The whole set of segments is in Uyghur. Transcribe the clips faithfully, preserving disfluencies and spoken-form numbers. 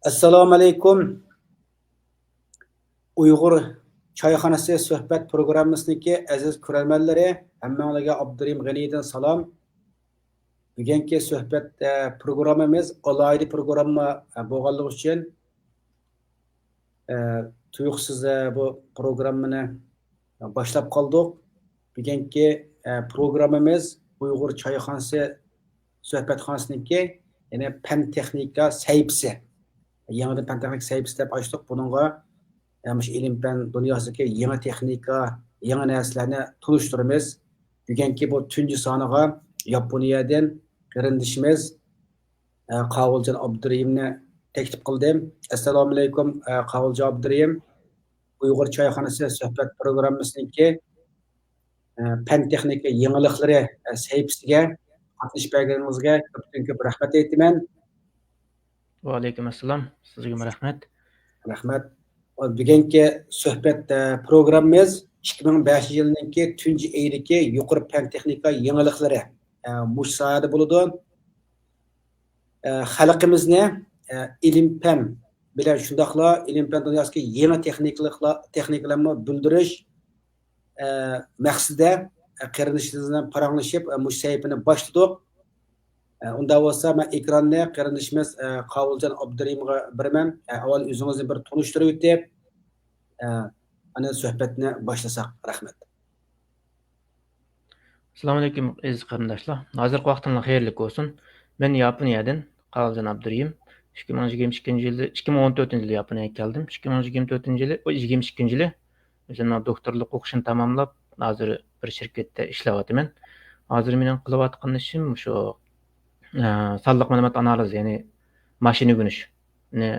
ئەسسالامۇئەلەيكۇم. ئۇيغۇر چايخانىسى سۆھبەت پروگراممىسىنىڭكى ئەزىز كۆرەرمەنلىرى، ھەممىڭلارغا ئابدۇرېھىم غېنىدىن سالام. بۈگۈنكى سۆھبەت، ئە، پروگراممىمىز ئالاھىدە پروگرامما، ئە، بولغانلىقى ئۈچۈن، ئە، تۇيۇقسىز، ئە، بۇ پروگراممىنى باشلاپ قالدۇق. بۈگۈنكى، ئە، پروگراممىمىز ئۇيغۇر چايخانىسى سۆھبەتخانىسىنىڭكى، يەنى پەن تېخنىكا سەھىپىسى. يېڭىدىن پەن تېخنىكا سەھىپىسى دەپ ئاچتۇق. بۇنىڭغا، ئە، مۇشۇ ئىلىم پەن دۇنياسىدىكى يېڭى تېخنىكا، يېڭى نەرسىلەرنى تونۇشتۇرىمىز. بۈگۈنكى بۇ تۇنجى سانىغا ياپونىيەدىن قېرىندىشىمىز، ئە، قاۋۇلجان ئابدۇرېھىمنى تەكلىپ قىلدىم. ئەسسالامۇئەلەيكۇم، ئە، قاۋۇلجان ئابدۇرېھىم. ئۇيغۇر چايخانىسى سۆھبەت پروگراممىسىنىڭكى، ئە، پەن تېخنىكا يېڭىلىقلىرى، ئە، سەھىپىسىگە قاتنىشىپ بەرگىنىڭىزگە كۆپتىن كۆپ رەھمەت ئېيتىمەن. ۋەئەلەيكۇم ئەسسالام. سىزگىمۇ رەھمەت. رەھمەت. بۈگۈنكى سۆھبەت، ئە، پروگراممىمىز ئىككى مىڭ بەشىنچى يىلنىڭكى تۇنجى ئېيىدىكى يۇقىرى پەن تېخنىكا يېڭىلىقلىرى، ئە، مۇشۇ ساھەدە بولىدۇ. ئە، خەلقىمىزنى، ئە، ئىلىم پەن بىلەن شۇنداقلا ئىلىم پەن دۇنياسىدىكى يېڭى تېخنىكىلىقلار، تېخنىكىلارنى بىلدۈرۈش، ئە، مەقسىتىدە، ئە، قېرىندىشىمىز بىلەن پاراڭلىشىپ، ئە، مۇشۇ سەھىپىنى باشلىدۇق. ئە، ئۇنداق بولسا مەن ئېكراننى قېرىندىشىمىز، ئە، قاۋۇلجان ئابدۇرېھىمغا بېرىمەن. ئە، ئاۋۋال ئۆزىڭىزنى بىر تونۇشتۇرۇۋېتىپ، ئە، ئاندىن سۆھبەتنى باشلىساق. رەھمەت. ئەسسالامۇئەلەيكۇم، ئەزىز قېرىنداشلار. ھازىرقى ۋاقتىڭلار خەيرلىك بولسۇن. مەن ياپونىيەدىن قاۋۇلجان ئابدۇرېھىم. ئىككى مىڭ يىگىرمە ئىككىنچى يىلى، ئىككى مىڭ ئون تۆتىنچى يىلى ياپونىيەگە كەلدىم. ئىككى مىڭ يىگىرمە تۆتىنچى يىلى، يىگىرمە ئىككىنچى يىلى ئۆزۈمنىڭ دوكتورلۇق ئوقۇشۇمنى تاماملاپ، ھازىر بىر شىركەتتە ئىشلەۋاتىمەن. ھازىر مېنىڭ قىلىۋاتقان ئىشىم مۇشۇ، ئە، سانلىق مەلۇمات ئانالىزى، يەنى ماشىنا ئۆگىنىشنى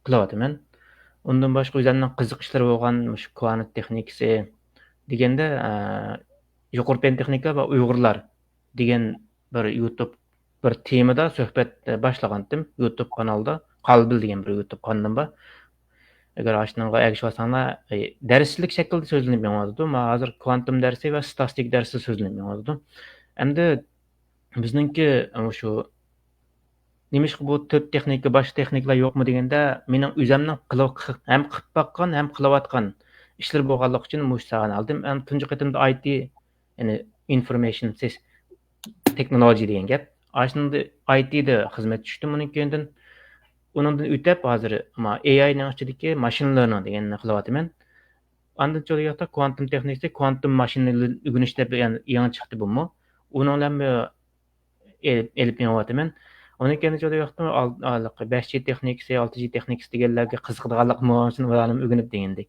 قىلىۋاتىمەن. ئۇندىن باشقا ئۆزۈمنىڭ قىزىقىشلىرى بولغان مۇشۇ كۋانت تېخنىكىسى دېگەندە، ئە، يۇقىرى پەن تېخنىكا ۋە ئۇيغۇرلار دېگەن بىر يۇتۇب، بىر تېمىدا سۆھبەت، ئە، باشلىغانتىم. يۇتۇب قانالدا، قالبىل دېگەن بىر يۇتۇب قانىلىم بار. ئەگەر ئاشۇنىڭغا ئەگىشىۋالساڭلار، ئە، دەرسلىك شەكلىدە سۆزلىنىپ مېڭىۋاتىدۇ. مانا ھازىر كۋانتوم دەرسى ۋە ستاتىستىك دەرسى سۆزلىنىپ مېڭىۋاتىدۇ. ئەمدى بىزنىڭكى مۇشۇ نېمىشقا بۇ تۆت تېخنىكا، باشقا تېخنىكىلار يوقمۇ دېگەندە، مېنىڭ ئۆزۈمنىڭ قىلىپ، ھەم قىلىپ باققان، ھەم قىلىۋاتقان ئىشلىرى بولغانلىقى ئۈچۈن مۇشۇ ساھەنى ئالدىم. ھەم تۇنجى قېتىمدا ئاي تى، يەنى ئىنفورمېيشن سىس-، تېخنولوگىيە دېگەن گەپ. ئاشۇنىڭدا ئاي تىدا خىزمەت چۈشتۈم ئۇنىڭ كەينىدىن. ئۇنىڭدىن ئۆتۈپ، ھازىر ما-، ئېي ئاي نىڭ ئىچىدىكى ماشىن لېرنىنگ دېگەننى قىلىۋاتىمەن. ئاندىن چوڭ ياقتا كۋانتوم تېخنىكىسى، كۋانتوم ماشىنا ئۆگىنىش دەپ يەنە يېڭى چىقتى بۇمۇ. ئۇنىڭ بىلەن ئېلىپ، ئېلىپ مېڭىۋاتىمەن. ئۇنىڭ كەينىدىن چوڭ ياقتا ئال-، ھېلىقى بەش جى تېخنىكىسى، ئالتە جى تېخنىكىسى دېگەنلەرگە قىزىقىدىغانلىقىم بولغان ئۈچۈن ئۇلارنى ئۆگىنىپ دېگەندەك.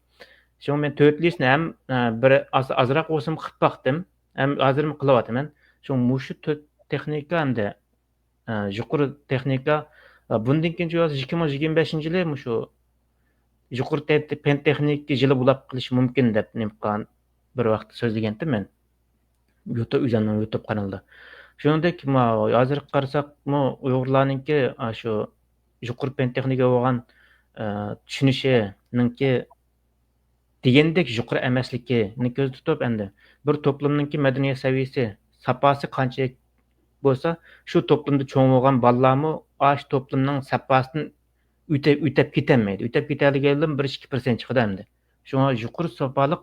شۇڭا مەن تۆتلىسىنى ھەم، ئە، بىر ئاز، ئازراق بولسىمۇ قىلىپ باقتىم. ھەم ھازىرمۇ قىلىۋاتىمەن. شۇڭا مۇشۇ تۆت تېخنىكا ھەمدە، ئە، يۇقىرى تېخنىكا، ئە، بۇندىن كېيىن شۇ ئىككى مىڭ يىگىرمە بەشىنچى يىلى مۇشۇ يۇقىرى تە-، پەن تېخنىكا يىلى بولاپ قېلىشى مۇمكىن دەپ نېمە قىلغان بىر ۋاقىتتا سۆزلىگەنتىم مەن. يۇتۇب، ئۆزۈمنىڭ يۇتۇب قانىلىدا. شۇنىڭدەك، ما-، ھازىرغا قارىساقمۇ ئۇيغۇرلارنىڭكى، ئاشۇ يۇقىرى پەن تېخنىكىغا بولغان، ئە، چۈشىنىشىنىڭكى دېگەندەك يۇقىرى ئەمەسلىكىنى كۆزدە تۇتۇپ، ئەمدى بىر توپلۇمنىڭكى مەدەنىيەت سەۋىيەسى، ساپاسى قانچىلىك بولسا، شۇ توپلۇمدا چوڭ بولغان بالىلارمۇ ئاشۇ توپلۇمنىڭ ساپاسىدىن ئۆتە-، ئۆتەپ كېتەلمەيدۇ. ئۆتەپ كېتەلىگەنلىرىمۇ بىر ئىككى پىرسەنت چىقىدۇ ئەمدى. شۇڭا يۇقىرى ساپالىق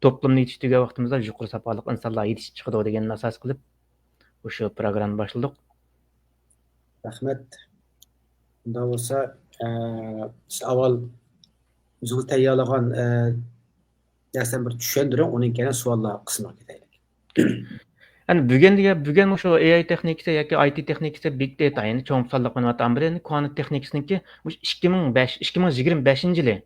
توپلۇمنى يېتىشتۈرگەن ۋاقتىمىزدا يۇقىرى ساپالىق ئىنسانلار يېتىشىپ چىقىدۇ دېگەننى ئاساس قىلىپ، مۇشۇ پروگراممىنى باشلىدۇق. رەھمەت. ئۇنداق بولسا، ئە، سىز ئاۋۋال ئۆزىڭىز تەييارلىغان، ئە، نەرسىلەرنى بىر چۈشەندۈرۈڭ، ئۇنىڭ كېيىن سوئاللار قىسمىغا كېتەيلى. ئەمدى بۈگۈن دېگەن، بۈگۈن مۇشۇ ئېي ئاي تېخنىكىسى ياكى ئاي تى تېخنىكىسى، بىگ دېتا، يەنى چوڭ سانلىق مەلۇمات ئامبىرى، يەنى كۋانت تېخنىكىسىنىڭكى مۇشۇ ئىككى مىڭ بەش، ئىككى مىڭ يىگىرمە بەشىنچى يىلى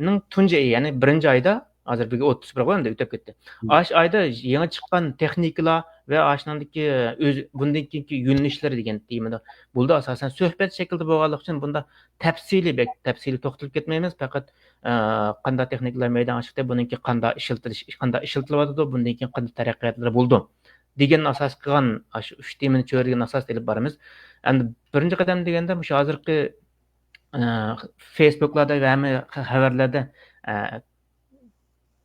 نىڭ تۇنجى ئېيى، يەنى بىرىنچى ئايدا، ھازىر بۈگۈن ئوتتۇز بىر ئەمدى ئۆتۈپ كەتتى. مم. ئاشۇ ئايدا يېڭى چىققان تېخنىكىلار ۋە ئاشۇنىڭدىكى ئۆز-، بۇندىن كېيىنكى يۆنىلىشلىرى دېگەن تېمىدا بولدى. ئاساسەن سۆھبەت شەكلىدە بولغانلىقى ئۈچۈن بۇندا تەپسىلىي، بەك تەپسىلىي توختىلىپ كەتمەيمىز. پەقەت، ئە، قانداق تېخنىكىلار مەيدانغا چىقتى، بۇنىڭكى قانداق ئىشلىتىلىش، قانداق ئىشلىتىلىۋاتىدۇ، بۇندىن كېيىن قانداق تەرەققىياتلار بولىدۇ دېگەننى ئاساس قىلغان ئاشۇ ئۈچ تېمىنى چۆرىدىگەن ئاساستا ئېلىپ بارىمىز. ئەمدى بىرىنچى قەدەم دېگەندە مۇشۇ ھازىرقى ئە، فېيسبۇكلاردا ۋە ھەممە خەۋەرلەردە، ئە،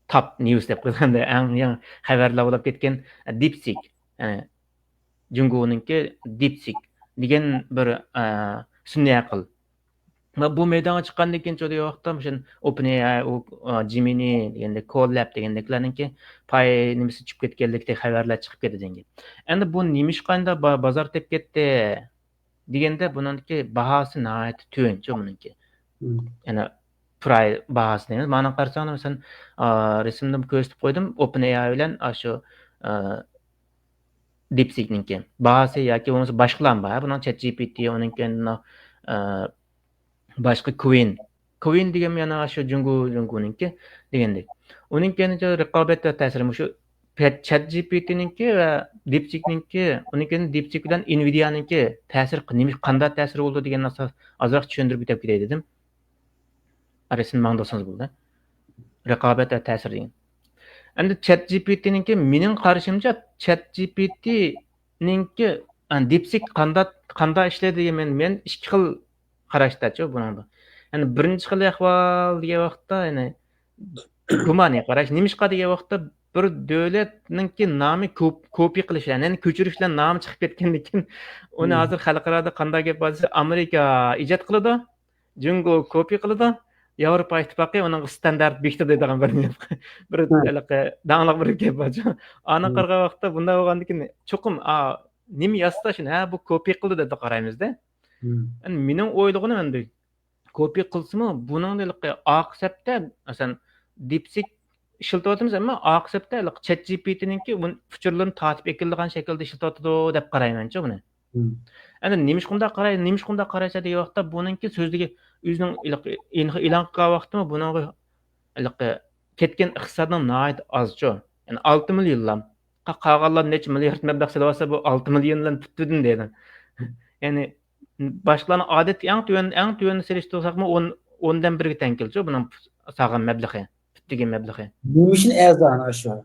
تاپ نيۇس دەپ قويغاندا ئەڭ يېڭى خەۋەرلەر بولۇپ كەتكەن، ئە، دىپسىك، ئە، جۇڭگونىڭكى دىپسىك دېگەن بىر، ئە، سۈنئىي ئەقىل بۇ مەيدانغا چىققاندىن كېيىن، شۇ ۋاقىتتا مۇشۇ ئوپېن ئېي ئاي، ئۇ، ئا، جېمىنى دېگەندەك، كولاب دېگەندەكلەرنىڭكى پاي نېمىسى چۈشۈپ كەتكەنلىكتەك خەۋەرلەر چىقىپ كېتىدىكەن. ئەمدى بۇ نېمىشقا ئەمدى با-، بازار تېپىپ كەتتى دېگەندە، بۇنىڭكى باھاسى ناھايىتى تۆۋەنچۇ بۇنىڭكى. مم. يەنى پراي باھاسى دەيمىز. مانا قارىساڭلار، مەسىلەن، ئا، رەسىمدىمۇ كۆرسىتىپ قويدۇم. ئوپېن ئېي ئاي بىلەن ئاشۇ، ئا، دىپسىكنىڭكى باھاسى ياكى بولمىسا باشقىلارمۇ بار. بۇنىڭ چات جى پى تى، ئۇنىڭ كەينىدىن، ئا، باشقا كوين. كوين دېگەن يەنە شۇ جۇڭگو، جۇڭگونىڭكى دېگەندەك. ئۇنىڭ كەينىدە رىقابەت ۋە تەسىرى مۇشۇ پەت-، چات جى پى تىنىڭكى ۋە دىپسىكنىڭكى، ئۇنىڭ كەينىدە دىپسىك بىلەن ئېنۋىدىيانىڭكى تەسىرى ق-، نېمە، قانداق تەسىرى بولىدۇ دېگەننى ئاز-، ئازراق چۈشەندۈرۈپ ئۆتۈپ كېتەي دېدىم. رەسىمنى ماڭدۇرسىڭىز بولدى. رىقابەت ۋە تەسىر دېگەن. ئەمدى چات جى پى تىنىڭكى، مېنىڭ قارىشىمچە، چات جى پى تىنىڭكى، ئە، دىپسىك قانداق، قانداق ئىشلەيدۇ دېگەن، مەن، مەن ئىككى خىل قاراشتاچۇ بۇنىڭدا. يەنى بىرىنچى خىل ئەھۋال دېگەن ۋاقىتتا، يەنى گۇمانىي قاراش. نېمىشقا دېگەن ۋاقىتتا، بىر دۆلەتنىڭكى نامى كوپ-، كوپىيە قىلىش بىلەن، يەنى كۆچۈرۈش بىلەن نامى چىقىپ كەتكەندىن كېيىن، ئۇنى مم. ھازىر خەلقئارادا قانداق گەپ بار دېسە، ئامېرىكا ئىجاد قىلىدۇ، جۇڭگو كوپىيە قىلىدۇ، ياۋروپا ئىتتىپاقى ئۇنىڭغا ستاندارت بېكىتىدۇ دەيدىغان بىر نېمە، بىر مم. ھېلىقى داڭلىق بىر گەپ بارچۇ. ئانا مم. قارىغان ۋاقىتتا بۇنداق بولغاندىن كېيىن، چوقۇم، ئا، نېمە يازسا شۇنى، ھە، بۇ كوپىيە قىلدى دەپ قارايمىزدە. مم. ئەمدى مېنىڭ ئويلىغىنىم ئەمدى كوپىيە قىلسىمۇ، بۇنىڭ ھېلىقى ئارقا سەپتە، مەسىلەن، دىپسىك ئىشلىتىۋاتىمىز، ئەمما ئارقا سەپتە ھېلىقى چات جى پى تىنىڭكى ئۇچۇرلىرىنى تارتىپ ئەكېلىدىغان شەكىلدە ئىشلىتىۋاتىدۇ دەپ قارايمەنچۇ بۇنى. مم. ئەمدى نېمىشقا ئۇنداق قاراي-، نېمىشقا ئۇنداق قارايسەن دېگەن ۋاقىتتا، بۇنىڭكى سۆزلىگە ئۆزىنىڭ ھېلىقى ئېلان قىلغان ۋاقتىمۇ بۇنىڭغا ھېلىقى كەتكەن ئىقتىسادنىڭ ناھايىتى ئازچۇ. يەنى ئالتە مىليونلا. قا-، قالغانلار نەچچە مىليارد مەبلەغ سېلىۋالسا، بۇ ئالتە مىليون بىلەن پۈتتۈدىن دەيدۇ. يەنى باشقىلارنىڭ ئادەتتىكى ئەڭ تۆۋەن، ئەڭ تۆۋەننى سېلىشتۇرساقمۇ ئون، ئوندىن بىرگە تەڭ كېلىدۇ بۇنىڭ سالغان مەبلىغى، پۈتتۈرگەن مەبلىغى. نېمە ئۈچۈن ئەرزان ئاشۇ؟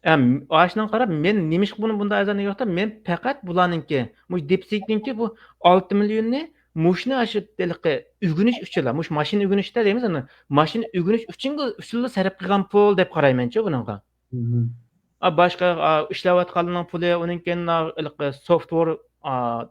ئەم، ئاشۇنىڭغا قاراپ، مەن نېمىشقا بۇنى بۇنداق ئەرزان دېگەن ۋاقىتتا، مەن پەقەت بۇلارنىڭكى، مۇشۇ دىپسىكنىڭكى بۇ ئالتە مىليوننى مۇشۇنى ئاشۇ ھېلىقى ئۆگىنىش ئۈچۈنلا، مۇشۇ ماشىنا ئۆگىنىشتە دەيمىز ئۇنى، ماشىنا ئۆگىنىش ئۈچۈن، ئۈچۈنلا سەرپ قىلغان پۇل دەپ قارايمەنچۇ بۇنىڭغا. مم. ئا، باشقا، ئا، ئىشلەۋاتقانلارنىڭ پۇلى، ئۇنىڭ كەينىدىن ھېلىقى سوفتۋېر، ئا،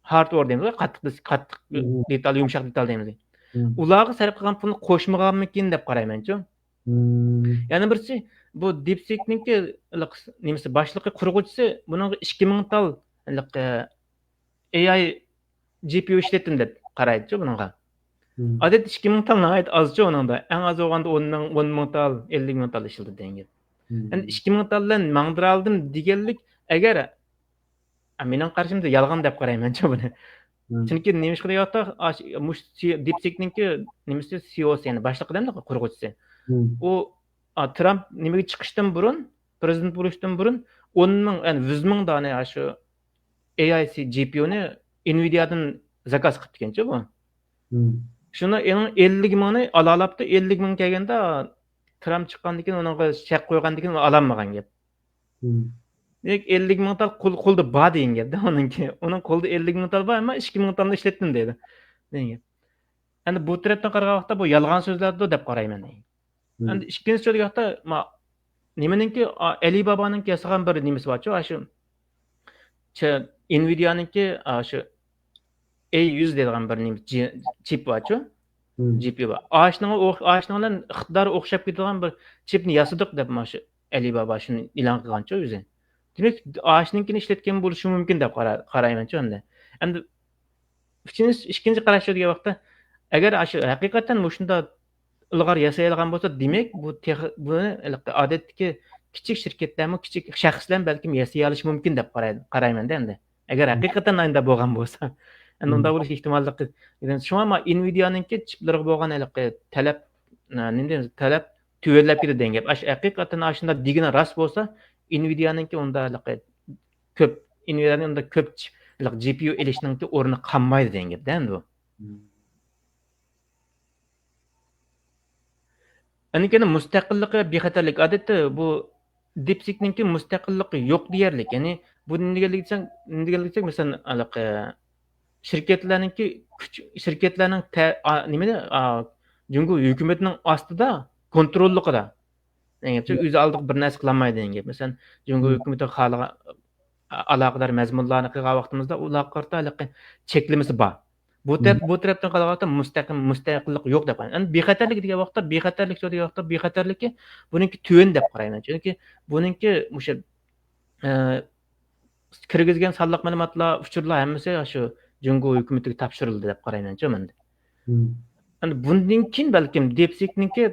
ھاردۋېر دەيمىز، قاتتىق دىس-، قاتتىق مم. دېتال، يۇمشاق دېتال دەيمىز. مم. ئۇلارغا سەرپ قىلغان پۇلنى قوشمىغانمىكىن دەپ قارايمەنچۇ. مم. يەنە بىرسى، بۇ دىپسىكنىڭكى ھېلىقى نېمىسى، باشلىقى، قۇرغۇچىسى بۇنىڭغا ئىككى مىڭ تال ھېلىقى ئېي ئاي جى پى يۇ ئىشلەتتىم دەپ قارايدىچۇ بۇنىڭغا. مم. ئادەتتە ئىككى مىڭ تال ناھايىتى ئازچۇ ئۇنىڭدا. ئەڭ ئاز بولغاندا ئون مىڭ، ئون مىڭ تال، ئەللىك مىڭ تال ئىشلىتىدۇ دېگەن گەپ. مم. ئەمدى ئىككى مىڭ تال بىلەن ماڭدۇرالدىم دېگەنلىك، ئەگەر، ئا، مېنىڭ قارىشىمدا يالغان دەپ قارايمەنچۇ بۇنى. مم. چۈنكى نېمىشقا دېگەن ۋاقىتتا، ئاش-، مۇشۇ سى-، دىپسىكنىڭكى نېمىسى، سى ئى ئو سى، يەنى باشلىقى دەيمىز، قۇرغۇچىسى. مم. ئۇ، ئا، ترامپ نېمىگە چىقىشتىن بۇرۇن، پرېزىدېنت بولۇشتىن بۇرۇن ئون مىڭ، يەنى يۈز مىڭ دانە ئاشۇ ئېي ئاي سى جى پى يۇنى ئېنۋىدىيادىن زاكاز قىپتىكەنچۇ بۇ. مم. شۇنى ئېنىڭ ئەللىك مىڭنى ئالالاپتۇ، ئەللىك مىڭ كەلگەندە ترامپ چىققاندىن كېيىن، ئۇنىڭغا شەرت قويغاندىن كېيىن ئۇ ئالالمىغان گەپ. مم. دېمەك، ئەللىك مىڭ تال قول، قولدا بار دېگەن گەپتە ئۇنىڭكى. ئۇنىڭ قولىدا ئەللىك مىڭ تال بار، ئەمما ئىككى مىڭ تالنى ئىشلەتتىم دەيدۇ. دېگەن گەپ. ئەمدى بۇ تەرەپتىن قارىغان ۋاقىتتا بۇ يالغان سۆزلەردۇ دەپ قارايمەن. مم. ئەمدى ئىككىنچى سۆزلىگەن ۋاقىتتا، ما-، نېمىنىڭكى، ئا، ئەلى بابانىڭكى ياسىغان بىر نېمىسى بارچۇ، ئاشۇ چە-، ئېنۋىدىيانىڭكى، ئاشۇ ئەي يۈز دەيدىغان بىر نېمە، جى-، چىپ بارچۇ، مم. جى پى يۇ بار. ئاشۇنىڭغا ئوخ-، ئاشۇنىڭ بىلەن ئىقتىدارى ئوخشاپ كېتىدىغان بىر چىپنى ياسىدۇق دەپ، مانا شۇ ئەلى بابا شۇنى ئېلان قىلغانچۇ ئۆزى. دېمەك، ئاشۇنىڭكىنى ئىشلەتكەن بولۇشى مۇمكىن دەپ قارا-، قارايمەنچۇ ئەمدى. ئەمدى ئۈچىنچى، ئىككىنچى قاراش دېگەن ۋاقىتتا، ئەگەر ئاشۇ ھەقىقەتەن مۇشۇنداق ئىلغار ياسىيالىغان بولسا، دېمەك، بۇ تېخى، بۇنى ھېلىقى ئادەتتىكى كىچىك شىركەتلەرمۇ، كىچىك شەخسلەرمۇ بەلكىم ياسىيالىشى مۇمكىن دەپ قاراي-، قارايمەن-دە ئەمدى. ئەگەر ھەقىقەتەن ئاينىدا بولغان بولسا، ئەمدى مم. ئۇنداق بولۇش ئېھتىماللىقى. شۇڭا ما ئېنۋىدىيانىڭكى چىپلىرىغا بولغان ھېلىقى تەلەپ، نېمە دەيمىز، تەلەپ تۆۋەنلەپ كېتىدۇ دېگەن گەپ. ئاشۇ ھەقىقەتەن ئاشۇنداق دېگىنى راست بولسا، ئېنۋىدىيانىڭكى ئۇنداق ھېلىقى كۆپ، ئېنۋىدىيانىڭ ئۇنداق كۆپ چىپ، ھېلىقى جى پى يۇ ئېلىشنىڭكى ئورنى قالمايدۇ دېگەن گەپ-دە ئەمدى بۇ. مم. ئەنە كېيىن مۇستەقىللىقى، بىخەتەرلىك. ئادەتتە بۇ دىپسىكنىڭكى مۇستەقىللىقى يوق دېيەرلىك. يەنى بۇ نېمە دېگەنلىك دېسەڭ، نېمە دېگەنلىك دېسەڭ، مەسىلەن، ھېلىقى شىركەتلەرنىڭكى كۈچ، شىركەتلەرنىڭ تە-، ئا، نېمىدە، ئا، جۇڭگو ھۆكۈمىتىنىڭ ئاستىدا، كونتروللۇقىدا. دېگەن گەپ. مم. ئۆزى ئالدىغا بىر نەرسە قىلالمايدۇ دېگەن گەپ. مەسىلەن، جۇڭگو مم. ھۆكۈمىتىگە خالىغان، ئا-، ئالاقىدار مەزمۇنلارنى قىلغان ۋاقتىمىزدا ئۇلارغا قارىتا ھېلىقى چەكلىمىسى بار. بۇ تەرەپ، بۇ تەرەپتىن قارىغاندا مۇستەقىم، مۇستەقىللىق يوق دەپ قارايمەن. ئەمدى بىخەتەرلىك دېگەن ۋاقىتتا، بىخەتەرلىك دېگەن ۋاقىتتا، بىخەتەرلىكى بۇنىڭكى تۆۋەن دەپ قارايمەن. چۈنكى بۇنىڭكى مۇشۇ، ئە، كىرگۈزگەن سانلىق مەلۇماتلار، ئۇچۇرلار ھەممىسى شۇ جۇڭگو ھۆكۈمىتىگە تاپشۇرۇلدى دەپ قارايمەنچۇ مەن. مم. ئەمدى بۇندىن كېيىن بەلكىم دېپسىكنىڭكى،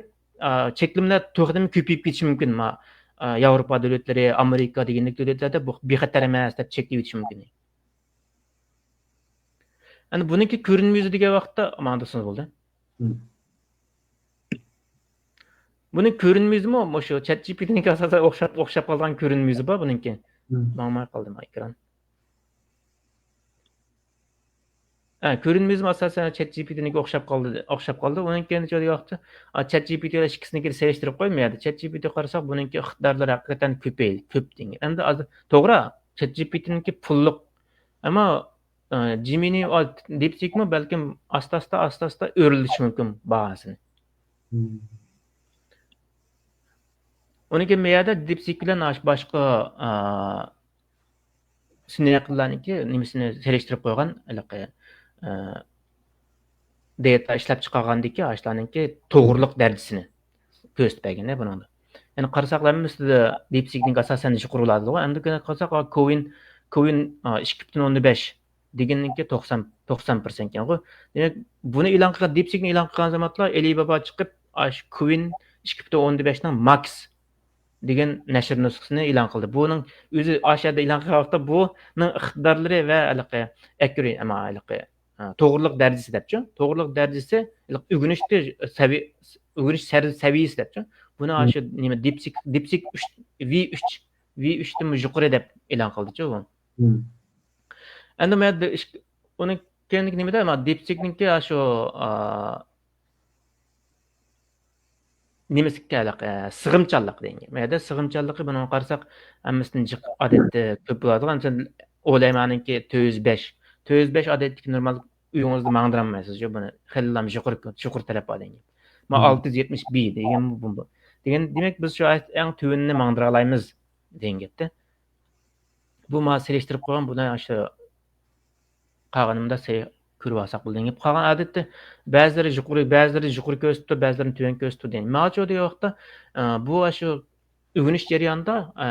ئا، چەكلىمىلەر تېخىمۇ كۆپىيىپ كېتىشى مۇمكىن. ما-، ئا، ياۋروپا دۆلەتلىرى، ئامېرىكا دېگەندەك دۆلەتلەردە بۇ بىخەتەر ئەمەس دەپ چەكلىۋېتىشى مۇمكىن. ئەمدى بۇنىڭكى كۆرۈنمە يۈزى دېگەن ۋاقىتتا، ماڭا دېسىڭىز بولدى. مم. بۇنىڭ كۆرۈنمە يۈزىمۇ مۇشۇ چات جى پى تىنىڭكى ئاساسەن ئوخشاپ، ئوخشاپ قالغان كۆرۈنمە يۈزى بار بۇنىڭكى. مم. ماڭماي قالدىمۇ ئېكران؟ ھە، كۆرۈنمە يۈزىمۇ ئاساسەن چات جى پى تىنىڭكى ئوخشاپ قالدى، ئوخشاپ قالدى. ئۇنىڭ كەينىدە چۈشۈرگەن ۋاقتى، ئا، چات جى پى تى بىلەن ئىككىسىنىڭكىنى سېلىشتۇرۇپ قويمىدى. چات جى پى تى قارىساق، بۇنىڭكى ئىقتىدارلىرى ھەقىقەتەن كۆپەيدى، كۆپ دېگەن. ئەمدى ھازىر توغرا، چات جى پى تىنىڭكى پۇللۇق. ئەمما، ئا، جېمىنى، ئا، دېپسىكمۇ بەلكىم ئاستا-ئاستا، ئاستا-ئاستا ئۆرلىشى مۇمكىن باھاسىنى. مم. ئۇنىڭ كېيىن بۇ يەردە دېپسىك بىلەن ئاش-، باشقا، ئا، سۈنئىي ئەقىللەرنىڭكى نېمىسىنى سېلىشتۇرۇپ قويغان ھېلىقى، ئە، دېتا ئىشلەپ چىقارغاندىكى ئاشۇلارنىڭكى توغرىلىق دەرىجىسىنى كۆرسىتىپ بەرگەن بۇنىڭدا. يەنى قارىساق، ھەممىسىدە دېپسىكنىڭكى ئاساسەن يۇقىرىلىدىغۇ. ئەمدى قارىساق، كوۋىن، كوۋىن، ئا، ئىككى پۈتۈن ئوندىن بەش دېگەننىڭكى توقسان، توقسان پىرسەنت ئىكەنغۇ. دېمەك، بۇنى ئېلان قىلغان، دېپسىكنى ئېلان قىلغان زامانلا ئېلى بابا چىقىپ، ئاشۇ كوۋىن ئىككى پۈتۈن ئوندىن بەشنىڭ ماكس دېگەن نەشر نۇسخىسىنى ئېلان قىلدى. بۇنىڭ ئۆزى ئاشۇ يەردە ئېلان قىلغان ۋاقىتتا بۇنىڭ ئىقتىدارلىرى ۋە ھېلىقى ئەكۇرى-، ئەمما ھېلىقى، ھە، توغرىلىق دەرىجىسى دەپچۇ. توغرىلىق دەرىجىسى ھېلىقى ئۆگىنىشتە سەۋىي-، ئۆگىنىش سەر-، سەۋىيەسى دەپچۇ. بۇنى مم. ئاشۇ نېمە، دېپسىك، دېپسىك ئۈچ، ۋى ئۈچ، ۋى ئۈچتىن يۇقىرى دەپ ئېلان قىلدىچۇ بۇ. مم. ئەمدى مەن ئىش-، ئۇنىڭ كەينىدىكى نېمىدە، ما، دېپسىكنىڭكى ئاشۇ، ئا، نېمىسىككە ھېلىقى، ئە، سىغىمچانلىق دېگەن گەپ. مەيەردە سىغىمچانلىقى بۇنىڭغا قارىساق، ھەممىسىدىن جىق، ئادەتتە كۆپ بولىدىغان، مەسىلەن، ئولايمانىڭكى تۆت يۈز بەش. تۆت يۈز بەش ئادەتتىكى نورمال ئۆيىڭىزدە ماڭدۇرالمايسىز، بۇنى خېلىلا يۇقىرى، يۇقىرى تەلەپ بار دېگەن گەپ. ما، مم. ئالتە يۈز يەتمىش بى دېگەن بۇ، بۇ، بۇ. دېگەن، دېمەك، بىز شۇ ئەڭ تۆۋىنىنى ماڭدۇرالايمىز دېگەن گەپتە. بۇ ما سېلىشتۇرۇپ قويغان، بۇنى ئاشۇ قالغىنىمدا سەي-، كۆرۈۋالساق بولىدىغان گەپ. قالغان ئادەتتە بەزىلىرى يۇقىرى، بەزىلىرى يۇقىرى كۆرسىتىپتۇ، بەزىلىرىنى تۆۋەن كۆرسىتىپتۇ دېگەن. ماڭا چۇ دېگەن ۋاقىتتا، ئە، بۇ ئاشۇ ئۆگىنىش جەريانىدا، ئە،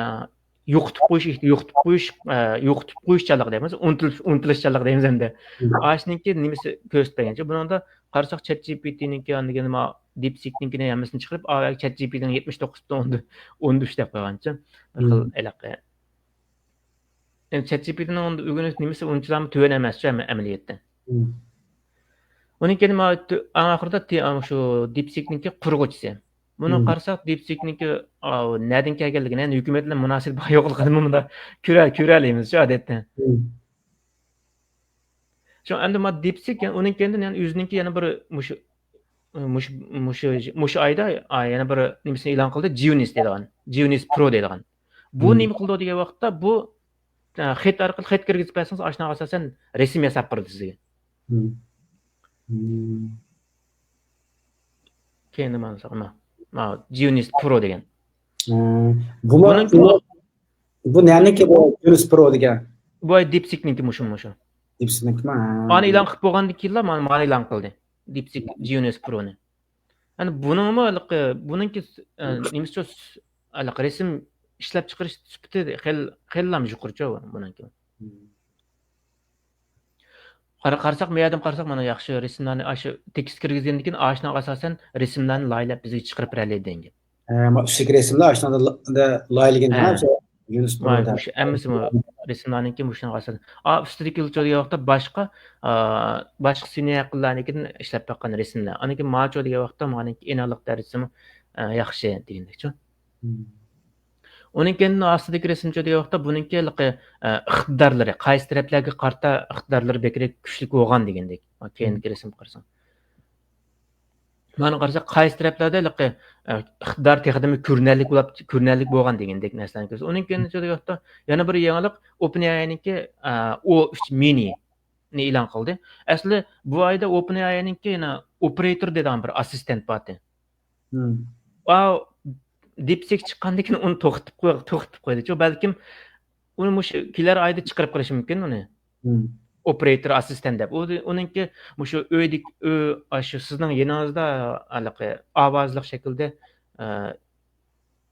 يوقىتىپ قويۇش، يوقىتىپ قويۇش، ئە، يوقىتىپ قويۇشچانلىق دەيمىز، ئۇنتۇلۇش، ئۇنتۇلۇشچانلىق دەيمىز ئەمدى. مم. ئاشۇنىڭكى نېمىسى كۆرسىتىپ بەرگەنچە. بۇنىڭدا قارىساق، چات جى پى تىنىڭكى، ئاندىن كېيىن ما دېپسىكنىڭكىنى ھەممىسىنى چىقىرىپ، ئا، چات جى پى تىنىڭ يەتمىش توققۇز پۈتۈن ئوندىن ئۈچ دەپ قويغانچە. بىر خىل مم. ھېلىقى. يەنى چات جى پى تىنىڭ ئۇندا ئۆگىنىش نېمىسى ئۇنچىلامۇ تۆۋەن ئەمەسچۇ ئەمە-، ئەمەلىيەتتە. مم. ئۇنىڭ كېيىن ما تۆ-، ئەڭ ئاخىرىدا تې-، ئا، شۇ دېپسىكنىڭكى قۇرغۇچىسى. بۇنى مم. قارىساق، دېپسىكنىڭكى، ئا، نەدىن كەلگەنلىكىنى، يەنى ھۆكۈمەت بىلەن مۇناسىۋىتى بار يوقلۇقىنى مۇندا كۆرە-، كۆرەلەيمىزچۇ ئادەتتە. مم. شۇ ئەمدى ما دېپسىك، يەنى ئۇنىڭ كەينىدىن يەنە ئۆزىنىڭكى يەنە بىر مۇشۇ، مۇشۇ، مۇشۇ، مۇشۇ ئايدا، ئا، يەنە بىر نېمىسىنى ئېلان قىلدى، جېنىيۇس دەيدىغان، جېنىيۇس پرو دەيدىغان. بۇ مم. نېمە قىلىدۇ دېگەن ۋاقىتتا، بۇ، ئا، خەت ئارقىلىق خەت كىرگۈزۈپ بەرسىڭىز، ئاشۇنىڭغا ئاساسەن رەسىم ياساپ بېرىدۇ سىزگە. مم. مم. كەينىدە مانا، مانا، مانا، جېنىيۇس پرو دېگەن. مم. بۇمۇ، بۇنىڭكى بۇ، بۇ نەنىڭكى بۇ جېنىيۇس پرو دېگەن؟ بۇ دېپسىكنىڭكى مۇشۇ، مۇشۇ. دېپسىكنىڭكىمۇ؟ ھە. ئانا ئېلان قىلىپ بولغاندىن كېيىنلا مانا، مانا ئېلان قىلدى. دېپسىك جېنىيۇس پرونى. يەنى بۇنىڭمۇ ھېلىقى، بۇنىڭكى، ئە، نېمىسىچۇ، ھېلىقى رەسىم ئىشلەپ چىقىرىش سۈپىتى خېلى، خېلىلا يۇقىرىچۇ بۇنىڭكى. مم. قارا-، قارىساق، مەيەردىن قارىساق، مانا ياخشى رەسىملەرنى، ئاشۇ تېكىست كىرگۈزگەندىن كېيىن، ئاشۇنىڭغا ئاساسەن رەسىملەرنى لايىھەلەپ بىزگە چىقىرىپ بېرەلەيدۇ دېگەن گەپ. ھە، ما ئۈستىدىكى رەسىملەر ئاشۇنىڭدا لا-، لايىھەلىگەن، ھە. ھە، شۇ يۇنۇس مانا پۇردا. مۇشۇ ھەممىسى مۇ-، رەسىملەرنىڭكى مۇشۇنىڭغا ئاساسەن. ئا، ئۈستىدىكى چۇ دېگەن ۋاقىتتا باشقا، ئا، باشقا سۈنئىي ئەقىللەرنىڭكىدىن ئىشلەپ باققان رەسىملەر. ئاندىن كېيىن ماچۇ دېگەن ۋاقىتتا مانىڭكى ئېنىقلىق دەرىجىسىمۇ، ئا، ياخشى دېگەندەكچۇ. مم. ئۇنىڭ كەينىدىن ئاستىدىكى رەسىمچۇ دېگەن ۋاقىتتا بۇنىڭكى ھېلىقى، ئە، ئىقتىدارلىرى، قايسى تەرەپلەرگە قارىتا ئىقتىدارلىرى بەكرەك كۈچلۈك بولغان دېگەندەك. كەينىدىكى رەسىمگە قارىساڭ. مانا قارىساق، قايسى تەرەپلەردە ھېلىقى، ئە، ئىقتىدار تېخىدىمۇ كۆرۈنەرلىك بولۇپ، كۆرۈنەرلىك بولغان دېگەندەك نەرسىلەرنى كۆرسىتىدۇ. ئۇنىڭ كەينىدىن چۈ دېگەن ۋاقىتتا يەنە بىر يېڭىلىق، ئوپېن ئېئاينىڭكى، ئە، ئو ئۈچ مىنى نى ئېلان قىلدى. ئەسلى بۇ ئايدا ئوپېن ئېئاينىڭكى يەنە ئوپېراتور دەيدىغان بىر ئاسسىستېنت بار ئىدى. مم. ئا، دېپسىك چىققاندىن كېيىن ئۇنى توختىتىپ قوي-، توختىتىپ قويدىچۇ. بەلكىم ئۇنى مۇشۇ كېلەر ئايدا چىقىرىپ قويۇشى مۇمكىن ئۇنى. مم. ئوپېراتور ئاسسىستېنت دەپ. ئۇ، ئۇنىڭكى مۇشۇ ئۆيدىكى، ئۆي، ئاشۇ سىزنىڭ يېنىڭىزدا ھېلىقى ئاۋازلىق شەكىلدە، ئە،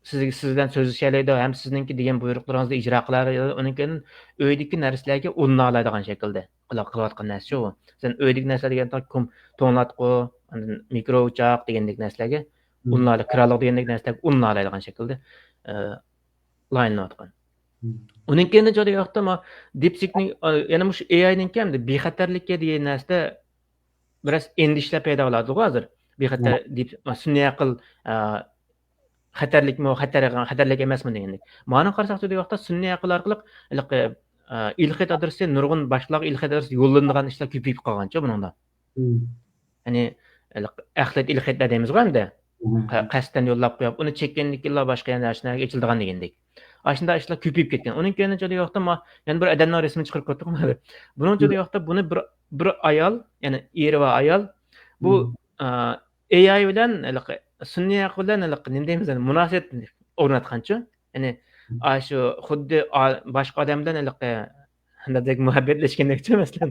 سىز، سىز بىلەن سۆزلىشەلەيدۇ ھەم سىزنىڭكى دېگەن بۇيرۇقلىرىڭىزنى ئىجرا قىلالايدۇ. ئۇنىڭ كېيىن ئۆيدىكى نەرسىلەرگە ئۇلىنالايدىغان شەكىلدە قىلا-، قىلىۋاتقان نەرسە شۇ. سەن ئۆيدىكى نەرسىلەر دېگەن توڭلاتقۇ، ئاندىن مىكرو ئوچاق دېگەندەك نەرسىلەرگە ئۇلىنالاي-، كىرالىق دېگەندەك نەرسىلەرگە ئۇلىنالايدىغان شەكىلدە، ئە، لايىنلىنىۋاتقان. ئۇنىڭ كېيىن جادا ۋاقىتتا ما دىپسىكنىڭ، ئا، يەنە مۇشۇ ئېئاينىڭكى ھەمدە بىخەتەرلىككە دېگەن نەرسىدە بىراز ئەندىشىلەر پەيدا بولۇۋاتىدىغۇ ھازىر. بىخەتەر دىپ-، سۈنئىي ئەقىل، ئا، خەتەرلىكمۇ، خەتەر-، خەتەرلىك ئەمەسمۇ دېگەندەك. مانا قارىساق جادا ۋاقىتتا سۈنئىي ئەقىل ئارقىلىق ھېلىقى، ئا، ئېلخەت ئادرېسى نۇرغۇن باشقىلارغا ئېلخەت ئادرېسى يوللىنىدىغان ئىشلار كۆپىيىپ قالغانچۇ بۇنىڭدا. يەنى، ھېلىقى ئەخلەت ئېلخەتلەر دەيمىزغۇ ئەمدى. قە-، قەستەن يوللاپ قويۇپ، ئۇنى چەككەندىن كېيىنلا باشقا يەنە ھەر نەرسىلەرگە ئېچىلىدىغان دېگەندەك. ئاشۇنداق ئىشلار كۆپىيىپ كەتكەن. ئۇنىڭ كېيىن جادا ۋاقىتتا ما-، يەنە بىر ئادەمنىڭ رەسىمىنى چىقىرىپ كۆردۇق. بۇنىڭ جادا ۋاقىتتا بۇنى بىر، بىر ئايال، يەنى ئېرى بار ئايال، بۇ، ئا، ئېئاي بىلەن ھېلىقى سۈنئىي ئەقىل بىلەن ھېلىقى نېمە دەيمىز، يەنى مۇناسىۋەت ئورناتقانچۇ. يەنى، ئاشۇ خۇددى ئا-، باشقا ئادەم بىلەن ھېلىقى نېمىدەك مۇھەببەتلەشكەندەكچۇ، مەسىلەن.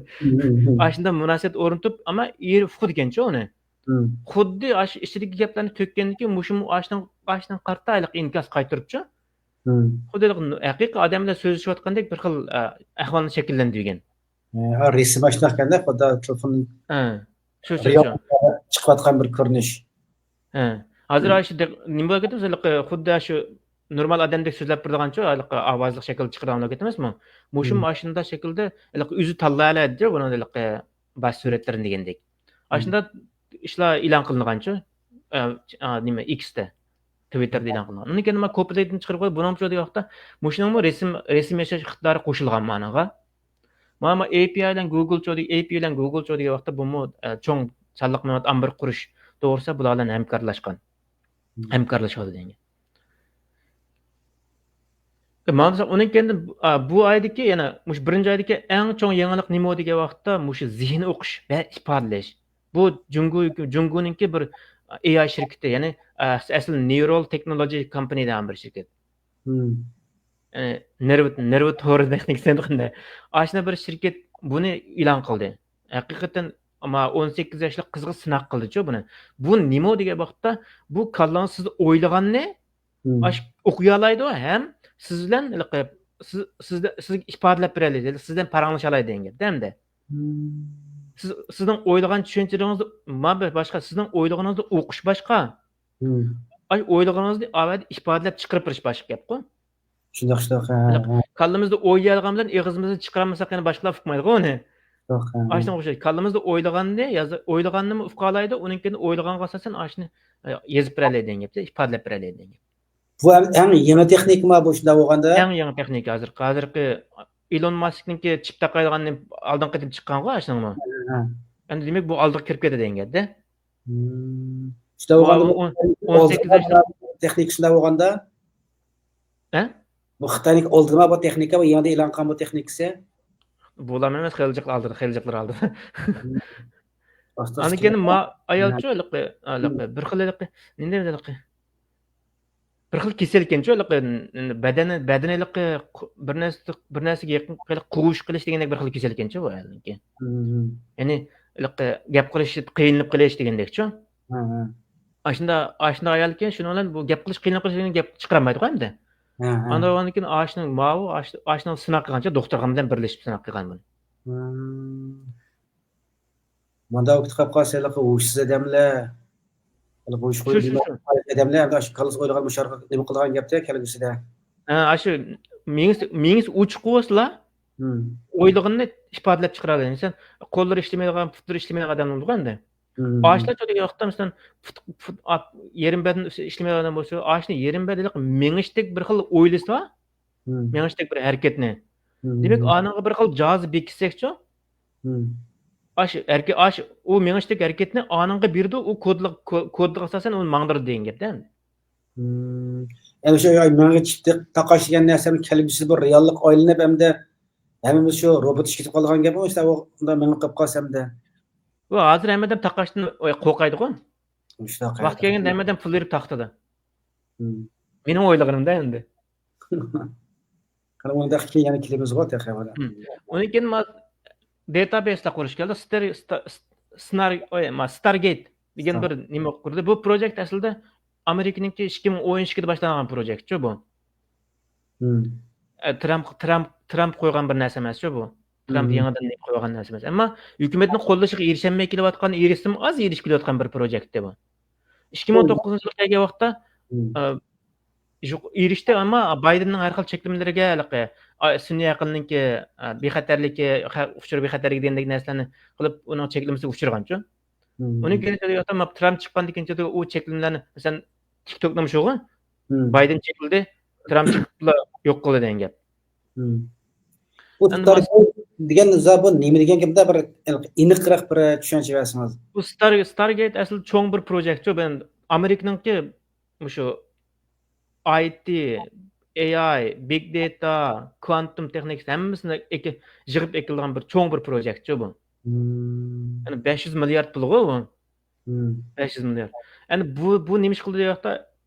ئاشۇنداق مۇناسىۋەت ئورنىتىپ، ئەمما ئېرى ئۇقىدىكەنچۇ ئۇنى. خۇددى ئاشۇ ئىچىدىكى گەپلەرنى تۆككەندىن كېيىن مۇشۇمۇ ئاشۇنىڭ، ئاشۇنىڭ قارىتا ھېلىقى ئىنكاس قايتۇرۇپچۇ. خۇددى ھېلىقى ھەقىقىي ئادەم بىلەن سۆزلىشىۋاتقاندەك بىر خىل، ئە، ئەھۋالنى شەكىللەندۈرگەن. ھە، رەسىم ئاشۇنداق ئىكەندە، خۇددى تېلېفون ھە، شۇ، شۇ، شۇ. چىقىۋاتقان بىر كۆرۈنۈش. ھە. ھازىر ئاشۇ دەق-، نېمە بولۇپ كەتتى؟ ھېلىقى خۇددى ئاشۇ نورمال ئادەمدەك سۆزلەپ بېرىدىغانچۇ، ھېلىقى ئاۋازلىق شەكىلدە چىقىرىدىغان بولۇپ كەتتى ئەمەسمۇ؟ مۇشۇمۇ ئاشۇنداق شەكىلدە ھېلىقى ئۆزى تاللايالايدىچۇ بۇنىڭ ھېلىقى باش سۈرەتلىرىنى دېگەندەك. ئاشۇنداق ئىشلار ئېلان قىلىنغانچۇ؟ ئە، ئا، نېمە، ئېكستا، تىۋىتتېردا ئېلان قىلىنغان. ئۇنىڭ كېيىن مانا كوپىرېيتنى چىقىرىپ قويۇپ، بۇنىڭ ئۈچۈن دېگەن ۋاقىتتا مۇشۇنىڭمۇ رەسىم، رەسىم ياساش ئىقتىدارى قوشۇلغان مانىغا. مانا ئېپىئاي بىلەن گۇگىلچۇ دېگەن، ئېپىئاي بىلەن گۇگىلچۇ دېگەن ۋاقىتتا بۇمۇ، ئە، چوڭ سانلىق مەلۇمات ئامبىرى قۇرۇش توغرىسىدا بۇلار بىلەن ھەمكارلاشقان. ھەمكارلىشىۋاتىدۇ دېگەن. مانا ئۇنىڭ كېيىن، ئا، بۇ ئايدىكى يەنە مۇشۇ بىرىنچى ئايدىكى ئەڭ چوڭ يېڭىلىق نېمە دېگەن ۋاقىتتا مۇشۇ زېھىن ئوقۇش ۋە ئىپادىلەش. بۇ جۇڭگو، جۇڭگونىڭكى بىر ئېئاي شىركىتى، يەنى، ئە، ئەسلى نېيرال تېخنولوجى كامپانى دېگەن بىر شىركەت. ئە، نېرۋا، نېرۋا تورى تېخنىكىسى دېگەندە. ئاشۇنداق بىر شىركەت بۇنى ئېلان قىلدى. ھەقىقەتەن، ئەمما ئون سەككىز ياشلىق قىزغا سىناق قىلدىچۇ بۇنى. بۇ نېمە دېگەن ۋاقىتتا، بۇ كاللاڭ سىز ئويلىغاننى ئاشۇ ئوقۇيالايدۇ ھەم سىز بىلەن ھېلىقى سىز، سىز، سىزگە ئىپادىلەپ بېرەلەيدۇ، سىز بىلەن پاراڭلىشالايدۇ دېگەن گەپتە ئەمدى. سىز، سىزنىڭ ئويلىغان چۈشەنچىلىرىڭىزنى، ما بىر باشقا، سىزنىڭ ئويلىغىنىڭىزنى ئوقۇش باشقا. ئاي، ئويلىغىنىڭىزنى ئاۋەدە ئىپادىلەپ چىقىرىپ بېرىش باشقا گەپقۇ. شۇنداق، شۇنداق، ھە، ھە. كاللىمىزدا ئويلىيالىغان بىلەن ئېغىزىمىزدىن چىقىرالمىساق يەنە باشقىلار ئۇقمايدىغۇ ئۇنى. شۇنداق، ھە، ھە. ئاشۇنىڭغا ئوخشاش. كاللىمىزدا ئويلىغاننى يازا-، ئويلىغاننىمۇ ئۇقالايدۇ، ئۇنىڭ كېيىن ئويلىغانغا ئاساسەن ئاشۇنى، ئە، يېزىپ بېرەلەيدىغان گەپتە، ئىپادىلەپ بېرەلەيدىغان گەپ. بۇ ھەم ئەڭ يېڭى تېخنىكىما بۇ شۇنداق بولغاندا؟ ئەڭ يېڭى تېخنىكا ھازىرقى، ھازىرقى ئېلون ماسكنىڭكى چىپ تاقايدىغان ئالدىنقى قېتىم چىققانغۇ ئاشۇنىڭمۇ. ھە، ھە. ئەمدى دېمەك بۇ ئالدىغا كىرىپ كېتىدىغان گەپتە. شۇنداق بولغاندا بۇ ئون، ئون سەككىز ياشلىق تېخنىكا شۇنداق بولغاندا؟ ھە؟ بۇ خىتاينىڭ ئالدىما بۇ تېخنىكا، بۇ يېڭىدىن ئېلان قىلغان بۇ تېخنىكىسى؟ بۇلارمۇ ئەمەس، خېلى جىق ئالدىدا، خېلى جىقلار ئالدىدا. ئاندىن كېيىن ما-، ئايالچۇ ھېلىقى، ھېلىقى، بىر خىل ھېلىقى، نېمە دەيمىز ھېلىقى؟ بىر خىل كېسەلكەنچۇ ھېلىقى، بەدەن، بەدىنى ھېلىقى بىر نەرسە، بىر نەرسىگە يېقىن ھېلىقى قوغۇش قىلىش دېگەندەك بىر خىل كېسەلكەنچۇ بۇ ئايالنىڭكى. يەنى ھېلىقى گەپ قىلىش، قىينىلىپ قېلىش دېگەندەكچۇ. ئاشۇنداق، ئاشۇنداق ئايالكەن، شۇنىڭ بىلەن بۇ گەپ قىلىش، قىينىلىپ قېلىش دېگەن گەپ چىقىرالمايدىغۇ ئەمدى. ئاندىن كېيىن ئاشۇنىڭ ماۋۇ، ئاش-، ئاشۇنىڭ سىناق قىلغانچە، دوختۇرخانا بىلەن بىرلىشىپ سىناق قىلغان بۇنى. مۇنداق ۋاقىت قاپ قالسا، ھېلىقى ھوشسىز ئادەملەر، ھېلىقى ھوش، شۇ، شۇ، شۇ. ئادەملەر ئەمدى ئاشۇ كاللىسى ئويلىغان مۇشۇ نېمە قىلىدىغان گەپتە كەلگۈسىدە. ھە، ئاشۇ مېڭىسى، مېڭىسى ئوچۇق بولسىلا، ئويلىغىنىنى ئىپادىلەپ چىقىرالايدۇ. مىسال، قوللىرى ئىشلىمەيدىغان، پۇتلىرى ئىشلىمەيدىغان ئادەملەر بولىدىغۇ ئەمدى. ئاشۇلار چوقۇم ۋاقىتتا، مىسال، پۇت، پۇت، ئات، يېرىم بەدىنى ئىشلىمەيدىغان ئادەم بولسا، ئاشۇنى يېرىم بەدەنلىك مېڭىشتەك بىر خىل ئويلىسا، مېڭىشتەك بىر ھەرىكەتنى. دېمەك، ئانىڭغا بىر خىل جاھازى بېكىتسەكچۇ، ئاش، ھەرىكە-، ئاش، ئۇ مېڭىشتەك ھەرىكەتنى ئانىڭغا بېرىدۇ، ئۇ كودلىق-، كو-، كودىغا ئاساسەن ئۇنى ماڭدۇرىدۇ دېگەن گەپتە. ئەمدى شۇ مېڭە چىپتەك تاقاش دېگەن نەرسە كەلگۈسىدە بىر رېئاللىققا ئايلىنىپ، ئەمدى ھەممىمىز شۇ روبوت ئىشكە كېتىپ قالىدىغان گەپمۇ، ئۇنداق مېڭىپ قېلىپ قالسا ئەمدى. ۋە ھازىر ھەممە ئادەم تاقاشتىن قورقايدىغۇ. ۋاقتى كەلگەندە ھەممە ئادەم پۇل بېرىپ تاقىتىدۇ. مېنىڭ ئويلىغىنىمدا ئەمدى. قېنى، ئۇنداق كېيىن يەنە كېلىمىزغۇ تېخى. ئۇنىڭ كېيىن ما-، داتابېيسلار قۇرۇش كەلدى. ستار، ستا-، سنار-، ئوي، ما-، ستارگېيت دېگەن بىر نېمە قۇردى. بۇ پروجېكت ئەسلىدە ئامېرىكىنىڭكى ئىككى مىڭ ئون ئىككىدە باشلانغان پروجېكتچۇ بۇ. ئە، ترامپ، ترامپ، ترامپ قويغان بىر نەرسە ئەمەسچۇ بۇ. ترامپ يېڭىدىن قويغان نەرسە ئەمەس. ئەمما ھۆكۈمەتنىڭ قوللىشىغا ئېرىشەلمەي كېلىۋاتقان، ئېرىشسىمۇ ئاز ئېرىشىپ كېلىۋاتقان بىر پروجېكتتى بۇ. ئىككى مىڭ توققۇزىنچى يىلغا كەلگەن ۋاقىتتا، ئە، يۇق-، ئېرىشتى، ئەمما بايدېننىڭ ھەر خىل چەكلىمىلىرىگە، ھېلىقى، ئا، سۈنئىي ئەقىلنىڭكى، ئا، بىخەتەرلىكى، خە-، ئۇچۇر بىخەتەرلىكى دېگەندەك نەرسىلەرنى قىلىپ، ئۇنىڭ چەكلىمىسىگە ئۇچرىغانچۇ. ئۇنىڭ كېيىن ترامپ چىققاندىن كېيىن ئۇ چەكلىمىلەرنى، مەسىلەن، تىك توكنىمۇ شۇغۇ، بايدېن چېكىلدى، ترامپ چىقىپلا يوق قىلدى دېگەن گەپ. بۇ ئەمدى تارگېت دېگەن زادى بۇ نېمە دېگەن گەپتە، بىر ئېنىقراق بىر چۈشەنچە بەرسىڭىز. بۇ ستار-، ستارگېيت ئەسلى چوڭ بىر پروجېكتچۇ. ئامېرىكىنىڭكى مۇشۇ ئاي تى، ئەي ئاي، بىگ داتا، كۋانتوم تېخنىكىسى ھەممىسىنى ئېكى-، يىغىپ ئېكىلغان بىر چوڭ بىر پروجېكتچۇ بۇ. يەنى بەش يۈز مىليارد پۇلغۇ بۇ. بەش يۈز مىليارد. يەنى بۇ، بۇ نېمە ئىش قىلدى دېگەن ۋاقىتتا،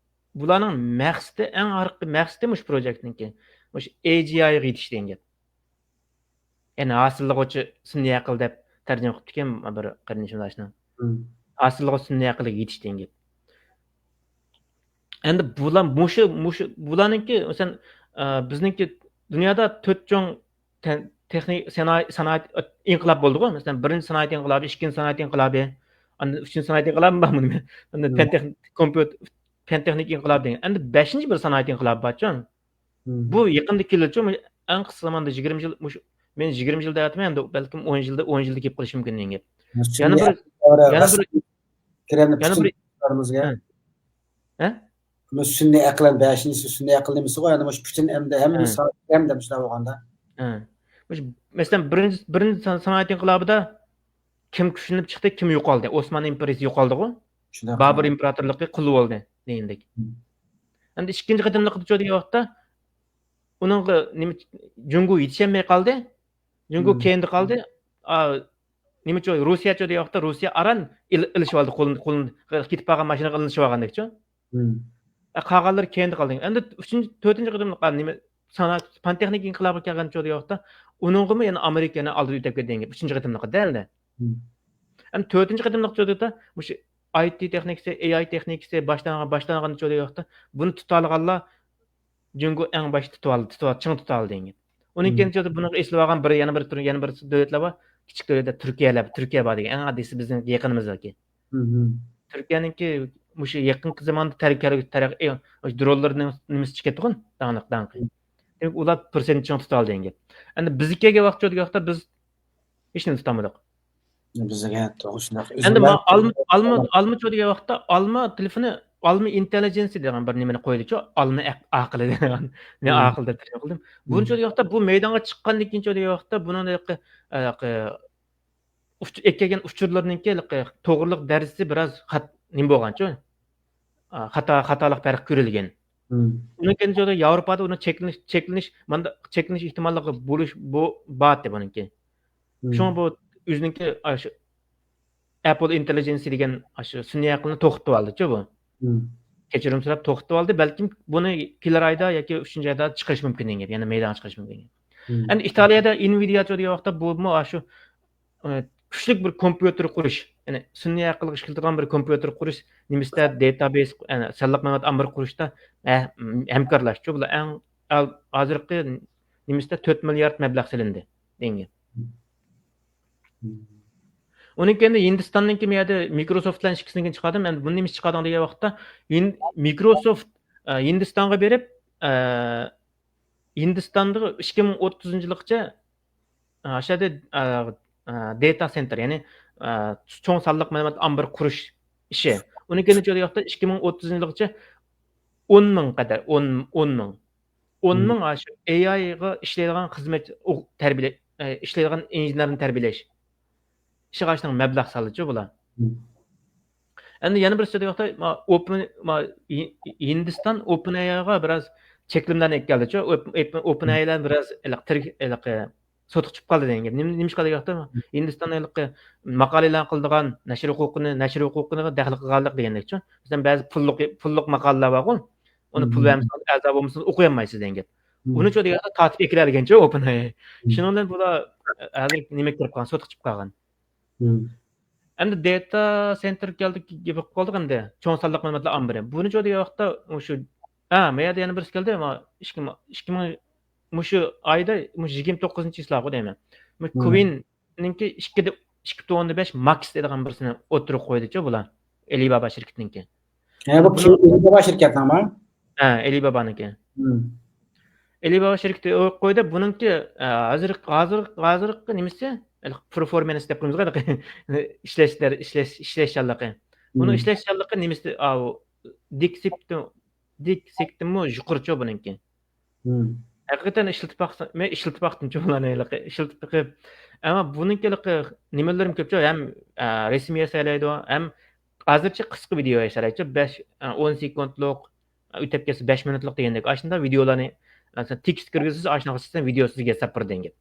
بۇلارنىڭ مەقسىتى، ئەڭ ئارقا مەقسىتى مۇشۇ پروجېكتنىڭكى، مۇشۇ ئەي جى ئايغا يېتىش دېگەن گەپ. يەنى ھاسىللىغۇچى سۈنئىي ئەقىل دەپ تەرجىمە قىپتىكەن بىر قېرىندىشىمىز ئاشۇنى. ھاسىللىغۇچى سۈنئىي ئەقىلگە يېتىش دېگەن گەپ. ئەمدى بۇلار مۇشۇ، مۇشۇ، بۇلارنىڭكى، مەسىلەن، ئە، بىزنىڭكى دۇنيادا تۆت چوڭ تەن-، تېخنىك، سانائەت، سانائەت ئىنقىلاب بولدىغۇ. مەسىلەن، بىرىنچى سانائەت ئىنقىلابى، ئىككىنچى سانائەت ئىنقىلابى، ئاندىن ئۈچىنچى سانائەت ئىنقىلابى بار بۇنى. ئاندىن پەن تېخنىك، كومپيۇتېر، پەن تېخنىك ئىنقىلابى دېگەن. ئەمدى بەشىنچى بىر سانائەت ئىنقىلابى بارچۇ. بۇ يېقىندا كېلىدىچۇ، ئەڭ قىسقا زاماندا يىگىرمە يىل، مۇشۇ، مەن يىگىرمە يىل دەۋاتىمەن، ئەمدى بەلكىم ئون يىلدا، ئون يىلدا كېلىپ قېلىشى مۇمكىن دېگەن گەپ. يەنە بىر، يەنە بىر، يەنە بىر، ھە؟ ھە؟ سۈنئىي ئەقىل، بەشىنچىسى سۈنئىي ئەقىل نېمىسىغۇ، يەنى مۇشۇ پۈتۈن ئەمدى ھەممە سائەتتە ئەمدى مۇشۇنداق بولغاندا. ھە. مۇشۇ، مەسىلەن، بىرىنچى، بىرىنچى سان-، سانائەت ئىنقىلابىدا كىم كۈچلىنىپ چىقتى، كىم يوقالدى؟ ئوسمان ئىمپېرىيىسى يوقالدىغۇ. بابۇر ئىمپېراتورلۇقى قۇل بولدى دېگەندەك. ئەمدى ئىككىنچى قېتىملىقىدىچۇ دېگەن ۋاقىتتا، ئۇنىڭغا نېمە، جۇڭگو يېتىشەلمەي قالدى. جۇڭگو كەينىدە قالدى. ئا، نېمىچۇ، روسىيەچۇ دېگەن ۋاقىتتا روسىيە ئاران ئېل-، ئېلىشىۋالدى، قولىنى، قولىنى، كېتىپ بارغان ماشىنىغا ئېلىشىۋالغاندەكچۇ. ئە، قالغانلىرى كەينىدە قالدى. ئەمدى ئۈچىنچى، تۆتىنچى قېتىملىق، ئا، نېمە، سانائەت، پەن تېخنىك ئىنقىلابىغا كەلگەنچۇ دېگەن ۋاقىتتا، ئۇنىڭغىمۇ يەنە ئامېرىكا يەنە ئالدىدا ئۆتۈپ كەتتى دېگەن گەپ، ئۈچىنچى قېتىملىقىدا ھەدە. ئەمدى تۆتىنچى قېتىملىقچۇ دېدى، مۇشۇ ئاي تى تېخنىكىسى، ئەي ئاي تېخنىكىسى باشلانغان، باشلانغانچۇ دېگەن ۋاقىتتا، بۇنى تۇتالىغانلار جۇڭگو ئەڭ باشتا تۇتۇۋالدى، تۇتۇۋالدى، چىڭ تۇتالدى دېگەن گەپ. ئۇنىڭ كېيىن بۇنىڭغا ئېسىلىۋالغان بىر، يەنە بىر تۈر-، يەنە بىر دۆلەتلەر بار. كىچىك دۆلەتلەر، تۈركىيەلەر، تۈركىيە بار دېگەن. ئەڭ ئاددىيسى بىزنىڭ يېقىنىمىزدىكى. تۈركىيەنىڭكى مۇشۇ يېقىنقى زاماندا تەرەققىي، تەرەققىي، مۇشۇ درونلىرىنىڭ نېمىسى چىقىپ كەتتىغۇ، داڭلىق، داڭقى. دېمەك، ئۇلار پىرسەنت چىڭ تۇتالدى دېگەن گەپ. ئەمدى بىزگە كەلگەن ۋاقىت، چۇ دېگەن ۋاقىتتا بىز ھېچنېمە تۇتالمىدۇق. بىزگە توغرا شۇنداق. ئەمدى ئالما، ئالما، ئالمىچۇ دېگەن ۋاقىتتا ئالما تېلېفونى، ئالما ئىنتېللىجېنسى دېگەن بىر نېمىنى قويدىچۇ، ئالما ئەق-، ئاقىلى دېگەن، نە ئاقىل دەپ تەرجىمە قىلدىم. بۇنىچۇ دېگەن ۋاقىتتا، بۇ مەيدانغا چىققاندىن كېيىنچۇ دېگەن ۋاقىتتا بۇنىڭ ھېلىقى، ھېلىقى ئۇچ-، ئەكەلگەن ئۇچۇرلىرىنىڭكى ھېلىقى توغرىلىق دەرىجىسى بىراز خات-، نېمە بولغانچۇ؟ ئا، خاتا، خاتالىق پەرق كۆرۈلگەن. ئۇنىڭ كېيىن ياۋروپادا ئۇنىڭ چەكلىنىش، چەكلىنىش، ماندا چەكلىنىش ئېھتىماللىقى بولۇش، بۇ، بار ئىدى بۇنىڭكى. شۇڭا بۇ ئۆزىنىڭكى ئاشۇ ئەپل ئىنتېللىجېنسى دېگەن ئاشۇ سۈنئىي ئەقىلنى توختىتىۋالدىچۇ بۇ. كەچۈرۈم سوراپ توختىتىۋالدى. بەلكىم بۇنى كېلەر ئايدا ياكى ئۈچىنچى ئايدا چىقىرىشى مۇمكىن دېگەن گەپ. يەنى مەيدانغا چىقىرىشى مۇمكىن. ئەمدى ئىتالىيەدە ئىنۋىدىياچۇ دېگەن ۋاقىتتا بۇمۇ ئاشۇ، ئە، كۈچلۈك بىر كومپيۇتېر قۇرۇش، يەنى سۈنئىي ئەقىلگە ئىشلىتىدىغان بىر كومپيۇتېر قۇرۇش نېمىسىدە، داتابېيس، يەنى سانلىق مەلۇمات ئامبىرى قۇرۇشتا، ھە، ھەمكارلاشچۇ. بۇلار ئەڭ ھازىرقى نېمىسىدە تۆت مىليارد مەبلەغ سېلىندى دېگەن گەپ. ئۇنىڭ كېيىن ھىندىستاننىڭكى، مەن يەردە مىكروسوفت بىلەن ئىككىسىنىڭكىنى چىقاردىم. ئەمدى بۇنى نېمىشقا چىقاردىڭ دېگەن ۋاقىتتا، ھىن-، مىكروسوفت، ئە، ھىندىستانغا بېرىپ، ئە، ھىندىستاندا ئىككى مىڭ ئوتتۇزىنچى يىلغىچە، ئە، ئاشۇ يەردە، ئە، ئە، داتا سېنتېر، يەنى، ئە، چوڭ سانلىق مەلۇمات ئامبىرى قۇرۇش ئىشى. ئۇنىڭ كېيىن نەچچە دېگەن ۋاقىتتا، ئىككى مىڭ ئوتتۇزىنچى يىلغىچە ئون مىڭ قەدەر، ئون، ئون مىڭ. ئون مىڭ ئاشۇ ئەي ئايغا ئىشلەيدىغان خىزمەت، ئوق-، تەربىيەلەش، ئە، ئىشلەيدىغان ئىنژېنېرنى تەربىيەلەش ئىشىغا ئاشۇنىڭ مەبلەغ سالدىچۇ بۇلار. ئەمدى يەنە بىرسى دېگەن ۋاقىتتا، ما، ئوپېن، ما، ھىن-، ھىندىستان ئوپېن ئەي ئايغا بىراز چەكلىمىلەرنى ئېلىپ كەلدىچۇ. ئوپ-، ئوپ-، ئوپېن ئەي بىلەن بىراز ھېلىقى تىرىك، ھېلىقى سوتقا چۈشۈپ قالدى دېگەن گەپ. نېمە، نېمىشقا دېگەن ۋاقىتتا، ھىندىستان ھېلىقى ماقالە ئېلان قىلىدىغان نەشر ھوقۇقىنى، نەشر ھوقۇقىغا دەخلى قىلغانلىق دېگەندەكچۇ. مەسىلەن، بەزى پۇللۇق، پۇللۇق ماقالىلەر بارغۇ. ئۇنى پۇل بەرمىسىڭىز، ئەزا بولمىسىڭىز ئوقۇيالمايسىز دېگەن گەپ. ئۇنىچۇ دېگەن ۋاقىتتا تارتىپ ئەكېلەلىگەنچۇ ئوپېن ئەي. شۇنىڭ بىلەن بۇلار ھازىر نېمە كىرىپ قالغان، سوتقا چىقىپ قالغان. ئەمدى داتا سېنتېر كەلدۇق، گەپ قىلىپ قالدۇق ئەمدى. چوڭ سانلىق مەلۇماتلار ئامبىرى. بۇنى چۆدىگەن ۋاقىتتا مۇشۇ، ھە، ما يەردە يەنە بىرسى كەلدى. ما ئىككى، ئىككى مىڭ، مۇشۇ ئايدا، مۇشۇ يىگىرمە توققۇزىنچى چىسلاغۇ دەيمەن. مۇ-، كۇۋېننىڭكى ئىككى دە-، ئىككى پۈتۈن ئوندىن بەش ماكس دەيدىغان بىرسىنى ئوتتۇرىغا قويدىچۇ بۇلار. ئەلىبابا شىركىتىنىڭكى. ھە، بۇ بۇنىڭ كىم؟ ئەلىبابا شىركەتنىڭمۇ؟ ھە، ئەلىبابانىڭكى. ئەلىبابا شىركىتى قويدى. بۇنىڭكى، ئە، ھازىر، ھازىر، ھازىرقى نېمىسى؟ پېرفورمانس دەپ قويىمىزغۇ، ئىشلەش، ئىشلەش، ئىشلەشچانلىقى. بۇنىڭ ئىشلەشچانلىقى نېمىسى؟ ئاۋۇ، دىك سىكتىن، دىك سىكتىنمۇ يۇقىرىچۇ بۇنىڭكى. ھەقىقەتەن ئىشلىتىپ باقسا، مەن ئىشلىتىپ باقتىمچۇ بۇلارنى ھېلىقى، ئىشلىتىپ بېقىپ. ئەمما بۇنىڭكى ھېلىقى نېمىلىرىمۇ كۆپچۇ، ھەم، ئە، رەسىم ياسايلايدۇ، ھەم ھازىرچە قىسقا ۋىدېئو ياسايلايچۇ، بەش، ئە، ئون سېكۇنتلۇق، ئە، ئۆتۈپ كەتسە بەش مىنۇتلۇق دېگەندەك. ئاشۇنداق ۋىدېئولارنى، مەسىلەن، تېكىست كىرگۈزسىز، ئاشۇنداق قىلسا ۋىدېئو سىزگە ياساپ بېرىدۇ دېگەن گەپ.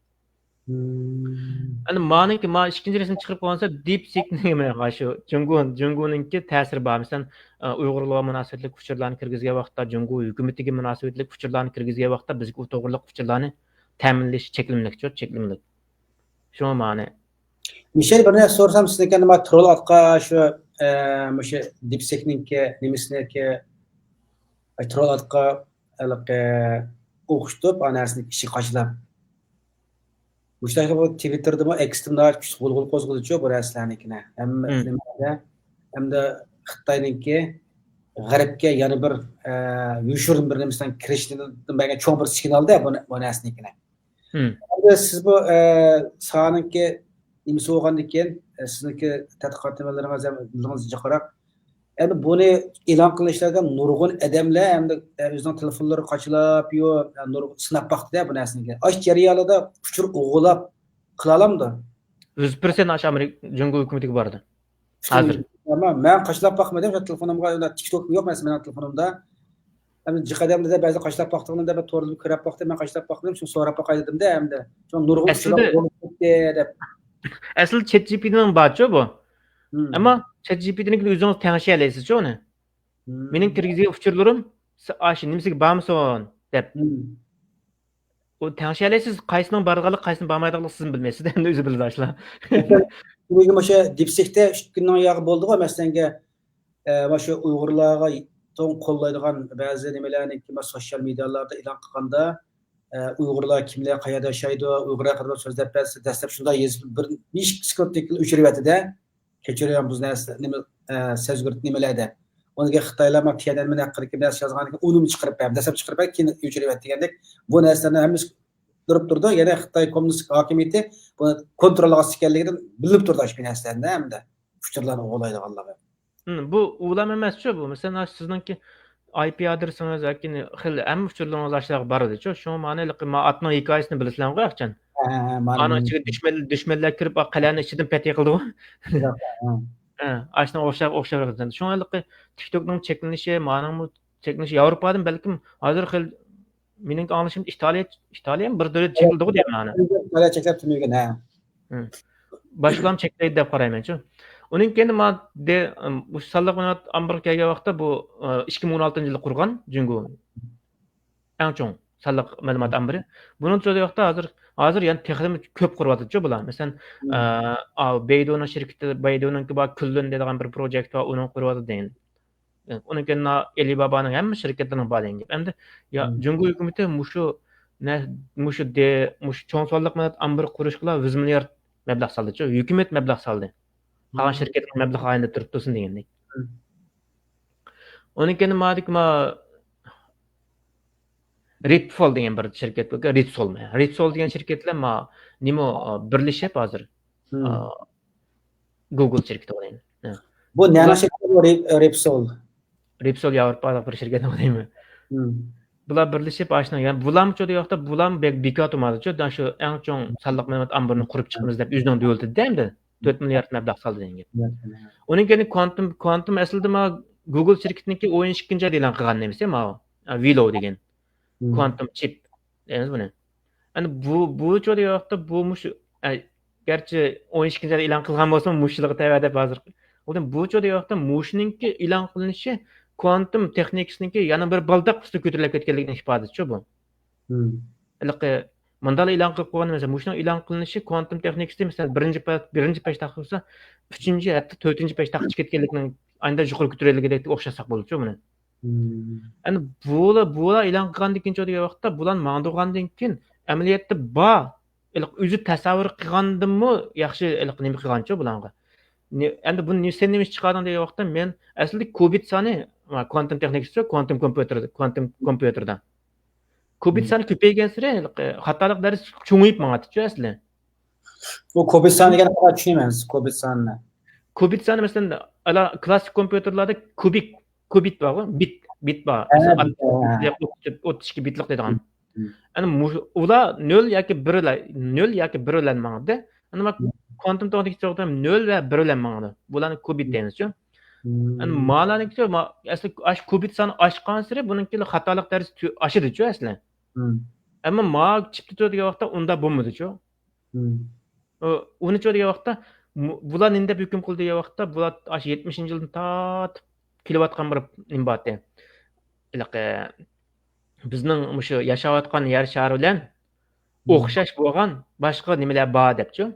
ئەمدى مانىڭكى، ما ئىككىنچى رەسىم چىقىرىپ قويغانسا، دىپ سىكنىڭ، مانا شۇ جۇڭگو، جۇڭگونىڭكى تەسىرى بار. مەسىلەن، ئۇيغۇرلارغا مۇناسىۋەتلىك ئۇچۇرلارنى كىرگۈزگەن ۋاقىتتا، جۇڭگو ھۆكۈمىتىگە مۇناسىۋەتلىك ئۇچۇرلارنى كىرگۈزگەن ۋاقىتتا، بىزگە ئۇ توغرىلىق ئۇچۇرلارنى تەمىنلىش چەكلىمىلىكچۇ، چەكلىمىلىك. شۇڭا مانى. مىشەل، بىر نەرسە سورىسام، سىزنىڭكى نېمە ترول ئاتقا شۇ، ئە، مۇشۇ دىپ سىكنىڭكى نېمىسىنىڭكى، ئە، ترول ئاتقا ھېلىقى ئوخشىتىپ، ئا نەرسىنى ئىچىگە قاچىلاپ. مۇشۇنداق بۇ تىۋىتتېردىمۇ ئەكستىن ناھايىتى كۈچلۈك غۇلغۇلا قوزغىدىچۇ بۇ نەرسىلەرنىڭكىنى. ھەممە نېمىدە، ھەمدە خىتاينىڭكى غەربكە يەنە بىر، ئە، يوشۇرۇن بىر نېمىسىنىڭ كىرىشىدىن بەرگەن چوڭ بىر سىگنالدا بۇ، بۇ نەرسىنىڭكىنى. ھەمدە سىز بۇ، ئە، سانىڭكى نېمىسى بولغاندىكىن، ئە، سىزنىڭكى تەتقىقات نېمىلىرىڭىز ھەم بىلىڭىز جىقراق. ئەمدى بۇنى ئېلان قىلىشلاردا نۇرغۇن ئادەملەر ئەمدى، ئە، ئۆزىنىڭ تېلېفونلىرىنى قاچىلاپ، يو، ئە، نۇر-، سىناپ باقتىدە بۇ نەرسىنى. ئاشۇ جەريانىدا ئۇچۇر ئوغرىلاپ قىلالامدۇ؟ يۈز پىرسەنت ئاشۇ ئامېرىكا جۇڭگو ھۆكۈمىتىگە بارىدۇ. ھازىر. ئەمما مەن قاچىلاپ باقمىدىم، شۇ تېلېفونۇمغا، تىك توك يوق مەسىلەن مېنىڭ تېلېفونۇمدا. ئەمدى جىق ئادەملەردە بەزى قاچىلاپ باقتىڭلار دەپ توردا كۆرۈپ باقتىم، مەن قاچىلاپ باقمىدىم، شۇ سوراپ باقاي دېدىمدە ئەمدى. شۇ نۇرغۇن ئەسلىدە، ئۇچۇرلار بولۇپ كەتتى دەپ. ئەسلىدە چات جى پى تىنىڭ بارچۇ بۇ. ئەمما چات جى پى تىنىڭكىنى ئۆزىڭىز تەڭشىيەلەيسىزچۇ ئۇنى. مېنىڭ كىرگۈزگەن ئۇچۇرلىرىم ئاشۇ نېمىسىگە بارمىسۇن دەپ. ئۇ تەڭشىيەلەيسىز، قايسىنىڭ بارىدىغانلىقى، قايسىنىڭ بارمايدىغانلىقى سىزمۇ بىلمەيسىز ئەمدى ئۆزى بىلىدۇ ئاشۇلار. چۈنكى مۇشۇ دىپسىكتە ئىككى كۈننىڭ ياغى بولدىغۇ، مەسىلەنگە، ئە، مانا شۇ ئۇيغۇرلارغا چوڭ قوللايدىغان بەزى نېمىلەرنى، مانا سوشيال مېدىيالاردا ئېلان قىلغاندا، ئە، ئۇيغۇرلار كىملەر، قەيەردە ياشايدۇ، ئۇيغۇر ھەققىدە سۆزلەپ بەرسە، دەسلەپ شۇنداق يېزىپ، بىر نەچچە سېكۇنتتىن كېيىن ئۆچۈرۈۋەتتى-دە. كەچۈرۈڭ، بۇ نەرسە نېمە، ئە، سەزگۈرت نېمىلەر دەپ. ئۇنىڭ كېيىن خىتايلار مانا تيەنئەنمېن ھەققىدىكى نەرسە يازغاندىن كېيىن ئۇنىمۇ چىقىرىپ بەر، دەسلەپ چىقىرىپ بەر، كېيىن ئۆچۈرۈۋەت دېگەندەك. بۇ نەرسىلەرنى ھەممىسى كۆرۈپ تۇرىدۇ. يەنە خىتاي كوممۇنىست ھاكىمىيىتى بۇنى كونترول ئاستىدا ئىكەنلىكىدىن بىلىنىپ تۇرىدۇ ئاشۇ نەرسىلەرنى ھەمدە ئۇچۇرلارنى ئوغرىلايدىغانلىقى. ھىم، بۇ ئۇلام ئەمەسچۇ بۇ. مەسىلەن، ھازىر سىزنىڭكى ئاي پى ئادرېسىڭىز ياكى خېلى ھەممە ئۇچۇرلىرىڭىز ئاشۇلارغا بارىدىچۇ. شۇڭا مانا ھېلىقى ما ئاتنىڭ ھېكايىسىنى بىلىسىلەرغۇ ياخشىچان. ھە، ھە، ھە، مانا ئانىڭ ئىچىگە دۈشمەن، دۈشمەنلەر كىرىپ، ئا قەلئەنىڭ ئىچىدىن پەتھىي قىلدىغۇ. ھە. ھە، ئاشۇنىڭغا ئوخشاپ، ئوخشاپ. شۇڭا ھېلىقى تىك توكنىڭ چەكلىنىشى، مانىڭمۇ چەكلىنىشى ياۋروپادىن بەلكىم ھازىر خېلى مېنىڭكى ئاڭلىشىمدا ئىتالىيە، ئىتالىيەمۇ بىر دۆلەت چەكلىدىغۇ دەيمەن ئانى. ئىتالىيە چەكلەپ تۈنۈگۈن، ھە. ھىم. باشقىلارمۇ چەكلەيدۇ دەپ قارايمەنچۇ. ئۇنىڭ كېيىن ما-، دە-، ئم، مۇشۇ سانلىق مەلۇمات ئامبىرىغا كەلگەن ۋاقىتتا بۇ، ئە، ئىككى مىڭ ئون ئالتىنچى يىلى قۇرغان جۇڭگو. ئەڭ چوڭ سانلىق مەلۇمات ئامبىرى. بۇنىڭ ئۈچۈن ۋاقىتتا ھازىر، ھازىر يەنە تېخىمۇ كۆپ قۇرۇۋاتىدۇچۇ بۇلار. مەسىلەن، ئە، ئاۋۇ بەيدۇنىڭ شىركىتى، بەيدۇنىڭكى بار كۈنلۈن دەيدىغان بىر پروجېكت بار، ئۇنىڭ قۇرۇۋاتىدۇ دېگەن. ئۇنىڭ كېيىن ئەلىبابانىڭ ھەممە شىركەتلىرىنىڭ بار دېگەن گەپ. ئەمدى يا، جۇڭگو ھۆكۈمىتى مۇشۇ نە-، مۇشۇ دې-، مۇشۇ چوڭ سانلىق مەلۇمات ئامبىرى قۇرۇشقىلا يۈز مىليارد مەبلەغ سالدىچۇ، ھۆكۈمەت مەبلەغ سالدى. قالغان شىركەتلەر مەبلەغ ئايلىنىپ تۇرۇپتۇ دېگەندەك. ئۇنىڭ كېيىن مادىكى ما رىپسول دېگەن بىر شىركەت بار، رىپسول، رىپسول دېگەن شىركەتلەر ما نېمە، بىرلىشىپ ھازىر. گوگل شىركىتى بولغان. بۇ نەنىڭ شىركىتى بۇ رىپ-، رىپسول؟ رىپسول ياۋروپالىق بىر شىركەت دەيمەن. بۇلار بىرلىشىپ ئاشۇنى، يەنى بۇلارمۇ چۆدى ۋاقىتتا بۇلارمۇ بەك بىكار تۇرمايدۇ. چۆ، شۇ ئەڭ چوڭ سانلىق مەلۇمات ئامبىرىنى قۇرۇپ چىقىمىز دەپ ئۆزىنىڭ دۆلىتىدە ئەمدى تۆت مىليارد مەبلەغ سالدى دېگەن گەپ. ئۇنىڭ كېيىن كوانتۇم، كوانتۇم ئەسلىدە ما گوگل شىركىتىنىڭكى ئون ئىككىنچى ئايدا ئېلان قىلغان نېمىسى ماۋۇ، ۋىلو دېگەن. كوانتۇم چىپ دەيمىز بۇنى. ئەنە بۇ، بۇ چۆدى ۋاقىتتا بۇ مۇشۇ، ئە، گەرچە ئون ئىككىنچى ئايدا ئېلان قىلغان بولسىمۇ، مۇشۇ يىلغا تەۋە دەپ ھازىر. لېكىن بۇ چۆدى ۋاقىتتا مۇشۇنىڭكى ئېلان قىلىنىشى كوانتۇم تېخنىكىسىنىڭكى يەنە بىر بالداق ئۈستىگە كۆتۈرۈلۈپ كەتكەنلىكىنىڭ ئىپادىسىچۇ بۇ. ھېلىقى مۇنداقلا ئېلان قىلىپ قويغان، مەسىلەن، مۇشۇنىڭ ئېلان قىلىنىشى كوانتۇم تېخنىكىسى، مەسىلەن، بىرىنچى پە-، بىرىنچى پەش تاقا بولسا، ئۈچىنچى، ھەتتا تۆتىنچى پەش تاقا چىقىپ كەتكەنلىكىنىڭ ئاندىن يۇقىرى كۆتۈرۈلگەندەك ئوخشاتساق بولىدۇ بۇنى. ئەمدى بۇلا، بۇلا ئېلان قىلغاندىن كېيىن دېگەن ۋاقىتتا، بۇلار ماڭدۇرغاندىن كېيىن ئەمەلىيەتتە بار، ھېلىقى ئۆزى تەسەۋۋۇر قىلغاندىنمۇ ياخشى ھېلىقى نېمە قىلغانچۇ بۇلارغا. نې-، ئەمدى بۇنى نې-، سەن نېمە ئىش چىقاردىڭ دېگەن ۋاقىتتا، مەن ئەسلىدە كۇبىت سانى، ها، كوانتوم تېخنىكىسى، كوانتوم كومپيۇتېر، كوانتوم كومپيۇتېردا. كۇبىت سانى كۆپەيگەنسېرى ھېلىقى خاتالىق دەرىجىسى چوڭىيىپ ماڭاتتىچۇ ئەسلى. بۇ كۇبىت سانى دېگەننى چۈشىنىمەن، كۇبىت سانىنى. كۇبىت سانى، مەسىلەن، ئالا كلاسسىك كومپيۇتېرلاردا كۇبىك، كۇبىت بارغۇ، بىت، بىت بار. ھە، مەسىلەن، بىت، ھە. ئوتتۇز ئىككى بىتلىق دەيدىغان. مم. يەنى مۇ-، ئۇلار نۆل ياكى بىر بىلەن، نۆل ياكى بىر بىلەن ماڭىدۇ. يەنى ما-، مم. كوانتوم تېخنىكىسى نۆل ۋە بىر بىلەن ماڭىدۇ. بۇلارنى كۇبىت دەيمىزچۇ. يەنى مالارنىكى، ما-، ئەسلى ئاش-، كۇبىت سانى ئاشقانسېرى بۇنىڭكى خاتالىق دەرىجىسى تۆ-، ئاشىدۇچۇ ئەسلى. ئەمما ما چىپتىچۇ دېگەن ۋاقىتتا ئۇنداق بولمىدىچۇ. ئۇ-، ئۇنىچۇ دېگەن ۋاقىتتا، مۇ-، بۇلار نېمە دەپ ھۆكۈم قىلدى دېگەن ۋاقىتتا، بۇلار ئاشۇ يەتمىشىنچى يىلدىن تارتىپ كېلىۋاتقان بىر نېمە بارتى. ھېلىقى بىزنىڭ مۇشۇ ياشاۋاتقان يەر شارى بىلەن ئوخشاش بولغان باشقا نېمىلەر بار دەپچۇ.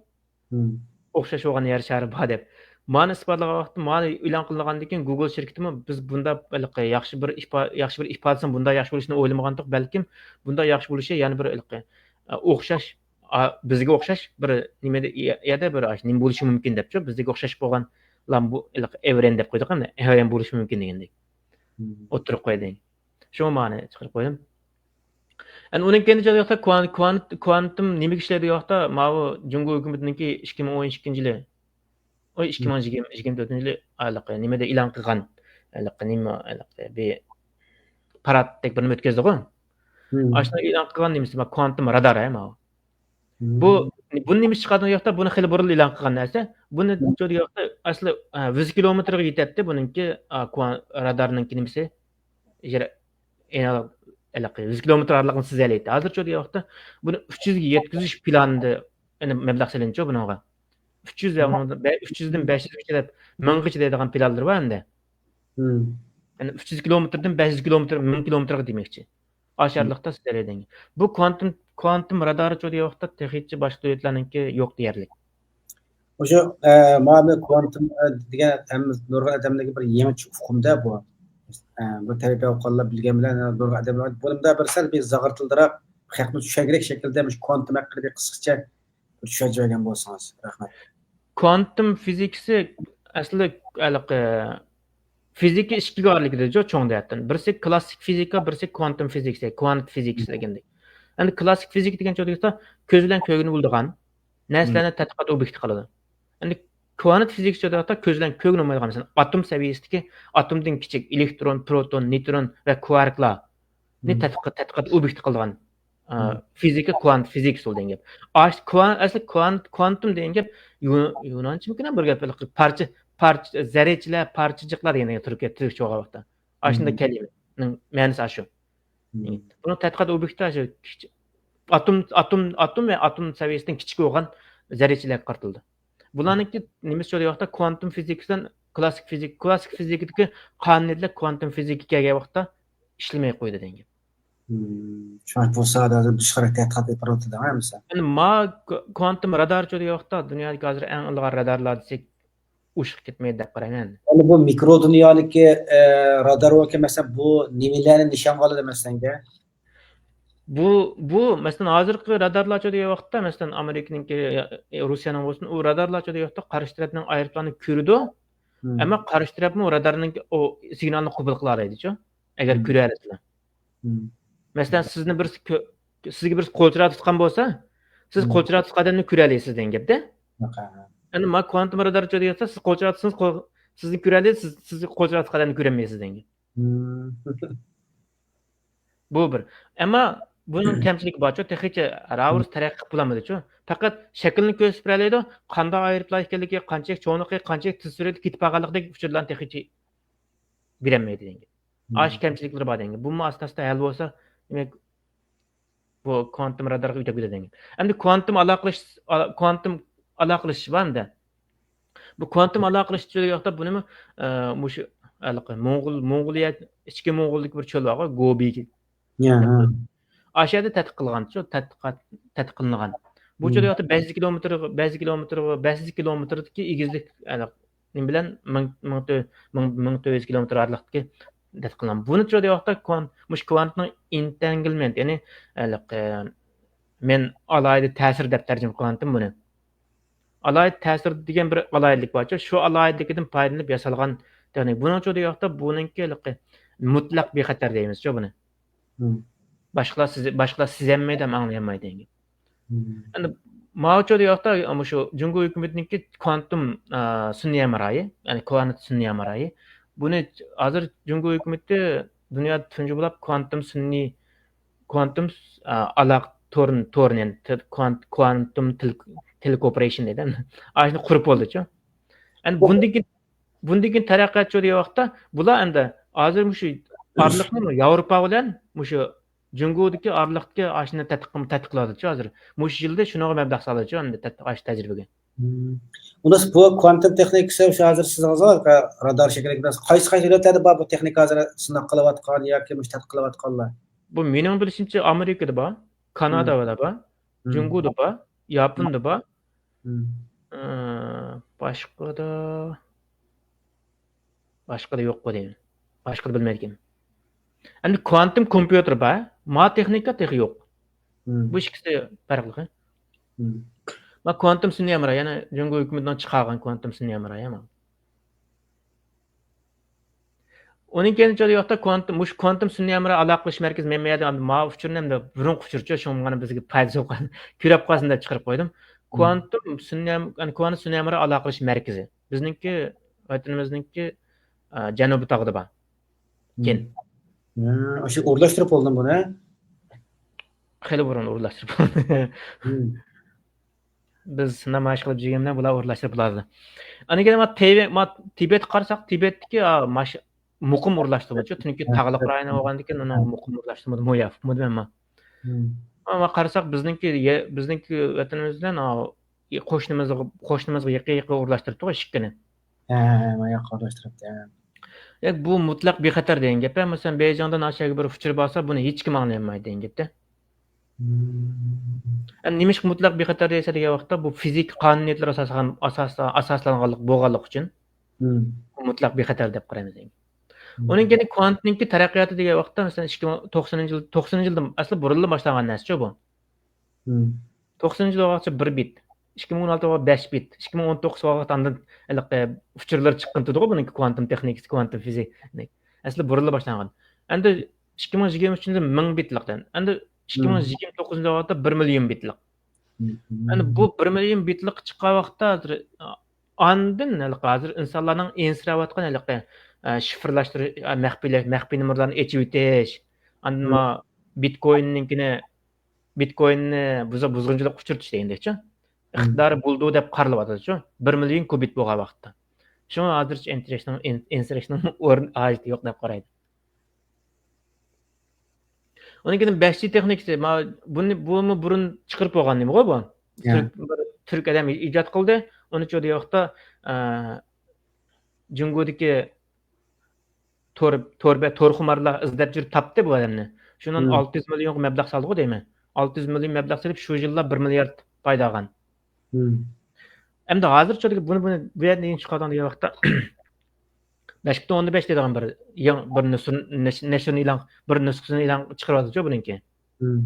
ئوخشاش بولغان يەر شارى بار دەپ. مانى ئىسپاتلىغان ۋاقىتتا، مانى ئېلان قىلىنغاندىن كېيىن گۇگل شىركىتىمۇ بىز بۇنداق ھېلىقى ياخشى بىر ئىپا-، ياخشى بىر ئىپادىسىنى بۇنداق ياخشى بولۇشىنى ئويلىمىغانتۇق، بەلكىم بۇنداق ياخشى بولۇشى يەنە بىر ھېلىقى، ئە، ئوخشاش، ئا، بىزگە ئوخشاش بىر نېمە دە-، يە-، يەردە بىر ئاش-، نېمە بولۇشى مۇمكىن دەپچۇ، بىزگە ئوخشاش بولغان بۇ ھېلىقى ئېۋرېن دەپ قويدۇق، ئەمدى ئېۋرېن بولۇشى مۇمكىن دېگەندەك ئوتتۇرىغا قويدى. شۇڭا مانى چىقىرىپ قويدۇم. ئەنە ئۇنىڭ كەينىدە ياقتا كوان-، كوان-، كوانتوم نېمىگە ئىشلەيدۇ ياقتا؟ ماۋۇ جۇڭگو ھۆكۈمىتىنىڭكى ئىككى مىڭ ئون ئىككىنچى يىلى، ئۇ ئىككى مىڭ يىگىرمە، يىگىرمە تۆتىنچى يىلى ھېلىقى نېمىدە ئېلان قىلغان، ھېلىقى نېمە، ھېلىقى بىر پارات دەك بىرنى ئۆتكۈزدىغۇ. ئاشۇنى ئېلان قىلغان نېمىسى، ما، كوانتوم رادار، ھە، ماۋۇ. بۇ، بۇنى نېمە ئىش چىقاردى ياقتا؟ بۇنى خېلى بۇرۇن ئېلان قىلغان نەرسە. بۇنى ياقتا ئەسلى، ھە، يۈز كىلومېتىرغا يېتەتتى بۇنىڭكى، ئا، كوان-، رادارنىڭكى نېمىسى. يەنە ھېلىقى يۈز كىلومېتىر ئارىلىقنى سىزەلەيتتى. ھازىرچۇ دېگەن ۋاقىتتا بۇنى ئۈچ يۈزگە يەتكۈزۈش پىلانىدا يەنە مەبلەغ سېلىنىچۇ بۇنىڭغا. ئۈچ يۈز ۋە ئۈچ يۈزدىن بەش يۈزگىچە دەپ، مىڭغىچە دەيدىغان پىلانلىرى بار ئەمدى. يەنى ئۈچ يۈز كىلومېتىردىن بەش يۈز كىلومېتىر، مىڭ كىلومېتىرغا دېمەكچى. ئاشۇ ئارىلىقتا سىزەلەيدىغان. بۇ كوانتوم، كوانتوم رادارىچۇ دېگەن ۋاقىتتا تېخىچە باشقا دۆلەتلەرنىڭكى يوق دېيەرلىك. شۇ، ئە، مانا كوانتوم، ئە، دېگەن ھەممە نۇرغۇن ئادەملەرگە بىر يېڭىچە ئۇقۇم-دە بۇ. ئە، بىر تەرەپكە ئوقۇغانلار بىلگەن بىلەن نۇرغۇن ئادەملەر بۇنىمدا بىر سەل بىر زاغرىتىلدىراق، خەقنى چۈشەنگۈدەك شەكىلدە مۇشۇ كوانتوم ھەققىدە بىر قىسقىچە بىر چۈشەنچە بەرگەن بولسىڭىز. رەھمەت. كوانتوم فىزىكىسى ئەسلى ھېلىقى فىزىكا ئىككىگە ئايرىلىدۇ چوڭ جەھەتتىن. بىرسى كلاسسىك فىزىكا، بىرسى كوانتوم فىزىكىسى، كوانت فىزىكىسى دېگەندەك. ئەمدى كلاسسىك فىزىكا دېگەن چوغدا كۆز بىلەن كۆرگىلى بولىدىغان نەرسىلەرنى تەتقىقات ئوبيېكتى قىلىدۇ. ئەمدى كوانت فىزىكىسى چوغدا كۆز بىلەن كۆرگىلى بولمايدىغان، مەسىلەن، ئاتوم سەۋىيەسىدىكى ئاتومدىن كىچىك ئېلېكترون، پروتون، نېيترون ۋە كۋاركلارنى تەتقىقات، تەتقىقات ئوبيېكتى قىلىدىغان، ئا، فىزىكا، كوانت فىزىكىسى دېگەن گەپ. ئاش-، كوان-، ئەسلى كوانت، كوانتوم دېگەن گەپ يۇ-، يۇنانچىمىكىن بىر گەپ، پارچە، پارچە، زەررىچىلەر، پارچىجىقلار دېگەن تۈركىيە، تۈركچە بولغان ۋاقىتتا. ئاشۇنداق كەلىمىنىڭ مەنىسى ئاشۇ. بۇنىڭ تەتقىقات ئوبيېكتى ئاشۇ كىچىك ئاتوم، ئاتوم، ئاتوم ۋە ئاتوم سەۋىيەسىدىن كىچىك بولغان زەررىچىلەرگە قارىتىلىدۇ. بۇلارنىڭكى نېمىسى شۇ ۋاقىتتا كوانتوم فىزىكىسى بىلەن كلاسسىك فىزىكا، كلاسسىك فىزىكىدىكى قانۇنىيەتلەر كوانتوم فىزىكىغا كەلگەن ۋاقىتتا ئىشلىمەي قويىدۇ دېگەن گەپ. شۇڭا بۇ ساھەدە ھازىر بىر قارا تەتقىقات ئېلىپ بارىۋاتىدۇ ھەممىسى. يەنى ما ك-، كوانتوم رادارچۇ دېگەن ۋاقىتتا دۇنيادىكى ھازىر ئەڭ ئىلغار رادارلار دېسەك ئوشۇق كەتمەيدۇ دەپ قارايمەن. يەنى بۇ مىكرو دۇنيادىكى، ئە، رادار بولكەن، مەسىلەن، بۇ نېمىلەرنى نىشانغا ئالىدۇ، مەسىلەن؟ بۇ، بۇ، مەسىلەن، ھازىرقى رادارلارچۇ دېگەن ۋاقىتتا، مەسىلەن، ئامېرىكىنىڭكى، يا، يا، روسىيەنىڭ بولسۇن، ئۇ رادارلارچۇ دېگەن ۋاقىتتا قارشى تەرەپنىڭ ئايروپىلانىنى كۆرىدۇ، ئەمما قارشى تەرەپمۇ رادارنىڭ ئۇ سىگنالنى قوبۇل قىلالايدىچۇ، ئەگەر كۆرەلىسىلا. مەسىلەن، سىزنى بىرسى كۆ-، سىزگە بىرسى قول چىراغ تۇتقان بولسا، سىز قول چىراغ تۇتقان ئادەمنى كۆرەلەيسىز دېگەن گەپتە. ئەمدى ما كوانتوم رادارچۇ دېگەن ۋاقىتتا، سىز قول چىراغ تۇتسىڭىز، قول، سىزنى كۆرەلەيسىز، سىز، سىز قول چىراغ تۇتقان ئادەمنى كۆرەلمەيسىز دېگەن گەپ. بۇ بىر. ئەمما بۇنىڭ كەمچىلىكى بارچۇ، تېخىچە راۋۇرۇس تەرەققىي قىلىپ بولالمىدىچۇ. پەقەت شەكلىنى كۆرسىتىپ بېرەلەيدۇ، قانداق ئايروپىلان ئىكەنلىكى، قانچىلىك چوڭلۇقى، قانچىلىك تېز سۈرئەتتە كېتىپ بارغانلىقىدەك ئۇچۇرلارنى تېخىچە بېرەلمەيدۇ دېگەن گەپ. ئاشۇ كەمچىلىكلىرى بار دېگەن گەپ. بۇمۇ ئاستا-ئاستا ھەل بولسا، دېمەك، بۇ كوانتوم رادارغا ئۆتۈپ كېتىدۇ دېگەن گەپ. ئەمدى كوانتوم ئالاقىلىشىش، ئالا-، كوانتوم ئالاقىلىشىش بار ئەمدى. بۇ كوانتوم ئالاقىلىشىش دېگەن ۋاقىتتا بۇنىمۇ، ئە، مۇشۇ ھېلىقى موڭغۇل، موڭغۇلىيە، ئىچكى موڭغۇلدىكى بىر چۆل بارغۇ، گوبى. ئاشۇ يەردە تەتقىق قىلغان، شۇ تەتقىقات، تەتقىق قىلىنغان. بۇ چاغدا ياقتا بەش يۈز كىلومېتىرغا، بەش يۈز كىلومېتىرغا، بەش يۈز كىلومېتىردىكى ئېگىزلىك، ئەنە، نېمە بىلەن مىڭ، مىڭ تۆ-، مىڭ، مىڭ تۆت يۈز كىلومېتىر ئارىلىقتىكى تەتقىق قىلغان. بۇنى چاغدا ياقتا كوان-، مۇشۇ كۋانتنىڭ ئېنتەنگلمېنت، يەنى، ھېلىقى، مەن ئالاھىدە تەسىر دەپ تەرجىمە قىلغانتىم بۇنى. ئالاھىدە تەسىر دېگەن بىر ئالاھىدىلىك بارچۇ، شۇ ئالاھىدىلىكىدىن پايدىلىنىپ ياسالغان تېخنىكا. بۇنىڭ چوقۇم ياقتا بۇنىڭكى ھېلىقى مۇتلەق بىخەتەر دەيمىزچۇ بۇنى. باشقىلار سېزە-، باشقىلار سېزەلمەيدۇ ھەم ئاڭلىيالمايدۇ دېگەن گەپ. ئەمدى ماۋۇ چوقۇم ياقتا مۇشۇ جۇڭگو ھۆكۈمىتىنىڭكى كوانتۇم، ئا، سۈنئىي ھەمراھى، يەنى كوانت سۈنئىي ھەمراھى. بۇنى ھازىر جۇڭگو ھۆكۈمىتى دۇنيادا تۇنجى بولۇپ كوانتۇم سۈنئىي، كوانتۇم، ئا، ئالاقە تور-، تورىنى، يەنى تېل-، كوانت-، كوانتۇم تېل-، تېلېكوپېرېيشن دەيدۇ. ئاشۇنى قۇرۇپ بولدىچۇ. ئەمدى بۇندىن كېيىن، بۇندىن كېيىن تەرەققىيات چوقۇم دېگەن ۋاقىتتا بۇلار ئەمدى ھازىر مۇشۇ ئارىلىقنى ياۋروپا بىلەن مۇشۇ جۇڭگودىكى ئارىلىقتىكى ئاشۇنى تەتقىق، تەتقىق قىلىۋاتىدۇ ھازىر. مۇشۇ يىلدا شۇنىڭغا مەبلەغ سالىدۇ ئەمدى تەت-، ئاشۇ تەجرىبىگە. مم. ئۇنداق بۇ كوانتوم تېخنىكىسى شۇ ھازىر سىزنىڭ رادار شەكلىدە قايسى، قايسى دۆلەتلەردە بار بۇ تېخنىكا ھازىر سىناق قىلىۋاتقان ياكى مۇشۇ تەتقىق قىلىۋاتقانلار؟ بۇ مېنىڭ بىلىشىمچە ئامېرىكىدا بار، مم. كانادادا بار، مم. جۇڭگودا بار، ياپوندا بار. مم. ئى، باشقىدا، باشقىدا يوق بۇ دەيمەن. باشقىدا بىلمەيدىكەن. ئەمدى كوانتوم كومپيۇتېر بار. ما تېخنىكا تېخى يوق. مم. بۇ ئىككىسى پەرقلىقى. مم. ما كوانتوم سۈنئىي ھەمراھ، يەنى جۇڭگو ھۆكۈمىتىنىڭ چىقارغان كوانتوم سۈنئىي ھەمراھ، يا ما. ئۇنىڭ كەينىچە ياقتا كوانتوم، مۇشۇ كوانتوم سۈنئىي ھەمراھ ئالاقىلىشىش مەركىزى مەن بۇ يەردە ما ئۇچۇرنى ئەمدى بۇرۇنقى ئۇچۇرچۇ، شۇڭا مانا بىزگە پايدىسى بولغان، كۆرۈپ قالسۇن دەپ چىقىرىپ قويدۇم. مم. كوانتوم سۈنئىي ھەم-، يەنى كوانتوم سۈنئىي ھەمراھ ئالاقىلىشىش مەركىزى. بىزنىڭكى، ۋەتىنىمىزنىڭكى، ئا، جەنۇبىي تاغدا بار. كېيىن. ھە، ئاشۇ ئورۇنلاشتۇرۇپ بولدۇم بۇنى. خېلى بۇرۇن ئورۇنلاشتۇرۇپ بولدى. مم. بىز نامايىش قىلىپ جۈگەن بىلەن بۇلار ئورۇنلاشتۇرۇپ بولالىدى. ئاندىن كېيىن ما تىبەت، ما تىبەتكە قارىساق، تىبەتتىكى، ئا، ماش-، مۇقىم ئورۇنلاشتۇرمىچۇ. چۈنكى ھە، تاغلىق ھە، رايون ھە. بولغاندىكىن ئۇنىڭ ھە. مۇقىم ئورۇنلاشتۇرمىدى، مۇياف، مۇدمەنما. مم. ئەمما قارىساق، بىزنىڭكى يە-، بىزنىڭكى ۋەتىنىمىز بىلەن، ئا، قوشنىمىزغا، قوشنىمىزغا يېقىن، يېقىن ئورۇنلاشتۇرۇپتۇ ئىككىنى. ھە، ھە، ھە، ماياق ئورۇنلاشتۇرۇپتۇ، ھە. يا، بۇ مۇتلەق بىخەتەر دېگەن گەپ، ھە. مەسىلەن، بېيجىڭدىن ئاشۇ بىر ئۇچۇر بارسا، بۇنى ھېچكىم ئاڭلىيالمايدۇ دېگەن گەپتە. مم. ئەمدى نېمىشقا مۇتلەق بىخەتەر دەيسەن دېگەن ۋاقىتتا، بۇ فىزىكا قانۇنىيەتلىرى ئاساسلىغان، ئاساسلا-، ئاساسلانغانلىق بولغانلىقى ئۈچۈن مم. مۇتلەق بىخەتەر دەپ قارايمىز. مم. ئۇنىڭ كېيىن كۋانتنىڭكى تەرەققىياتى دېگەن ۋاقىتتا، مەسىلەن، ئىككى مىڭ، توقسىنىنچى يىل، توقسىنىنچى يىلدىن ئەسلى بۇرۇنلا باشلانغان نەرسىچۇ بۇ. مم. توقسىنىنچى يىلى بولغاچقا بىر بىت. ئىككى مىڭ ئون ئالتىدا بولغاچقا بەش بىت. ئىككى مىڭ ئون توققۇزدا بولغاچقا ئاندىن ھېلىقى ئۇچۇرلار چىققان تۇردىغۇ بۇنىڭكى كۋانتوم تېخنىكىسى، كۋانتوم فىزىكا. ئەسلى بۇرۇنلا باشلانغان. ئەمدى ئىككى مىڭ يىگىرمە ئۈچىنچى يىلى مىڭ بىتلىق دەن. ئەمدى ئىككى مىڭ يىگىرمە توققۇزىنچى يىلى بولغاندا بىر مىليون بىتلىق. مم. ئەمدى بۇ بىر مىليون بىتلىققا چىققان ۋاقىتتا ھازىر، ئاندىن ھېلىقى ھازىر ئىنسانلارنىڭ ئېنسىرەۋاتقان ھېلىقى، ئە، شىفىرلاشتۇرۇش، ئە، مەخپىيلەش، مەخپىي نومۇرلارنى ئېچىۋېتىش، ئاندىن مم. ما بىتكويننىڭكىنى بىتكويننى بۇزا-، بۇزغۇنچىلىق ئۇچرىتىش دېگەندەكچۇ. مم. ئىقتىدارى بولىدۇ دەپ قارىلىۋاتىدۇچۇ. بىر مىليون كۇبىت بولغان ۋاقىتتا. شۇڭا ھازىرچە ئېنسىرەشنىڭ، ئېن-، ئېنسىرەشنىڭ ئورنى، ھاجىتى يوق دەپ قارايدۇ. ئۇنىڭ كېيىن بەش جى تېخنىكىسى، ما-، بۇنى، بۇمۇ بۇرۇن چىقىرىپ بولغان نېمىغۇ بۇ؟ يا. تۈرك، بىر تۈرك ئادەم ئىجاد قىلدى. ئۇنى چۇ دېگەن ۋاقىتتا، ئە، جۇڭگودىكى تور، تور بە-، تورخۇمارلار ئىزدەپ يۈرۈپ تاپتى بۇ ئادەمنى. شۇنىڭ مم. ئالتە يۈز مىليونغا مەبلەغ سالدىغۇ دەيمەن. ئالتە يۈز مىليون مەبلەغ سېلىپ، شۇ يىللا بىر مىليارد پايدا ئالغان. مم. ئەمدى ھازىرچۇ بۇنى، بۇنى بۇ يەردىن نېمە چىقاردىڭ دېگەن ۋاقىتتا، بەش پۈتۈن ئوندىن بەش دەيدىغان بىر يېڭى بىر نۇسخىنى، نەش-، نەشرىنى ئېلان، بىر نۇسخىسىنى ئېلان چىقىرىۋاتىدۇچۇ بۇنىڭكى. مم.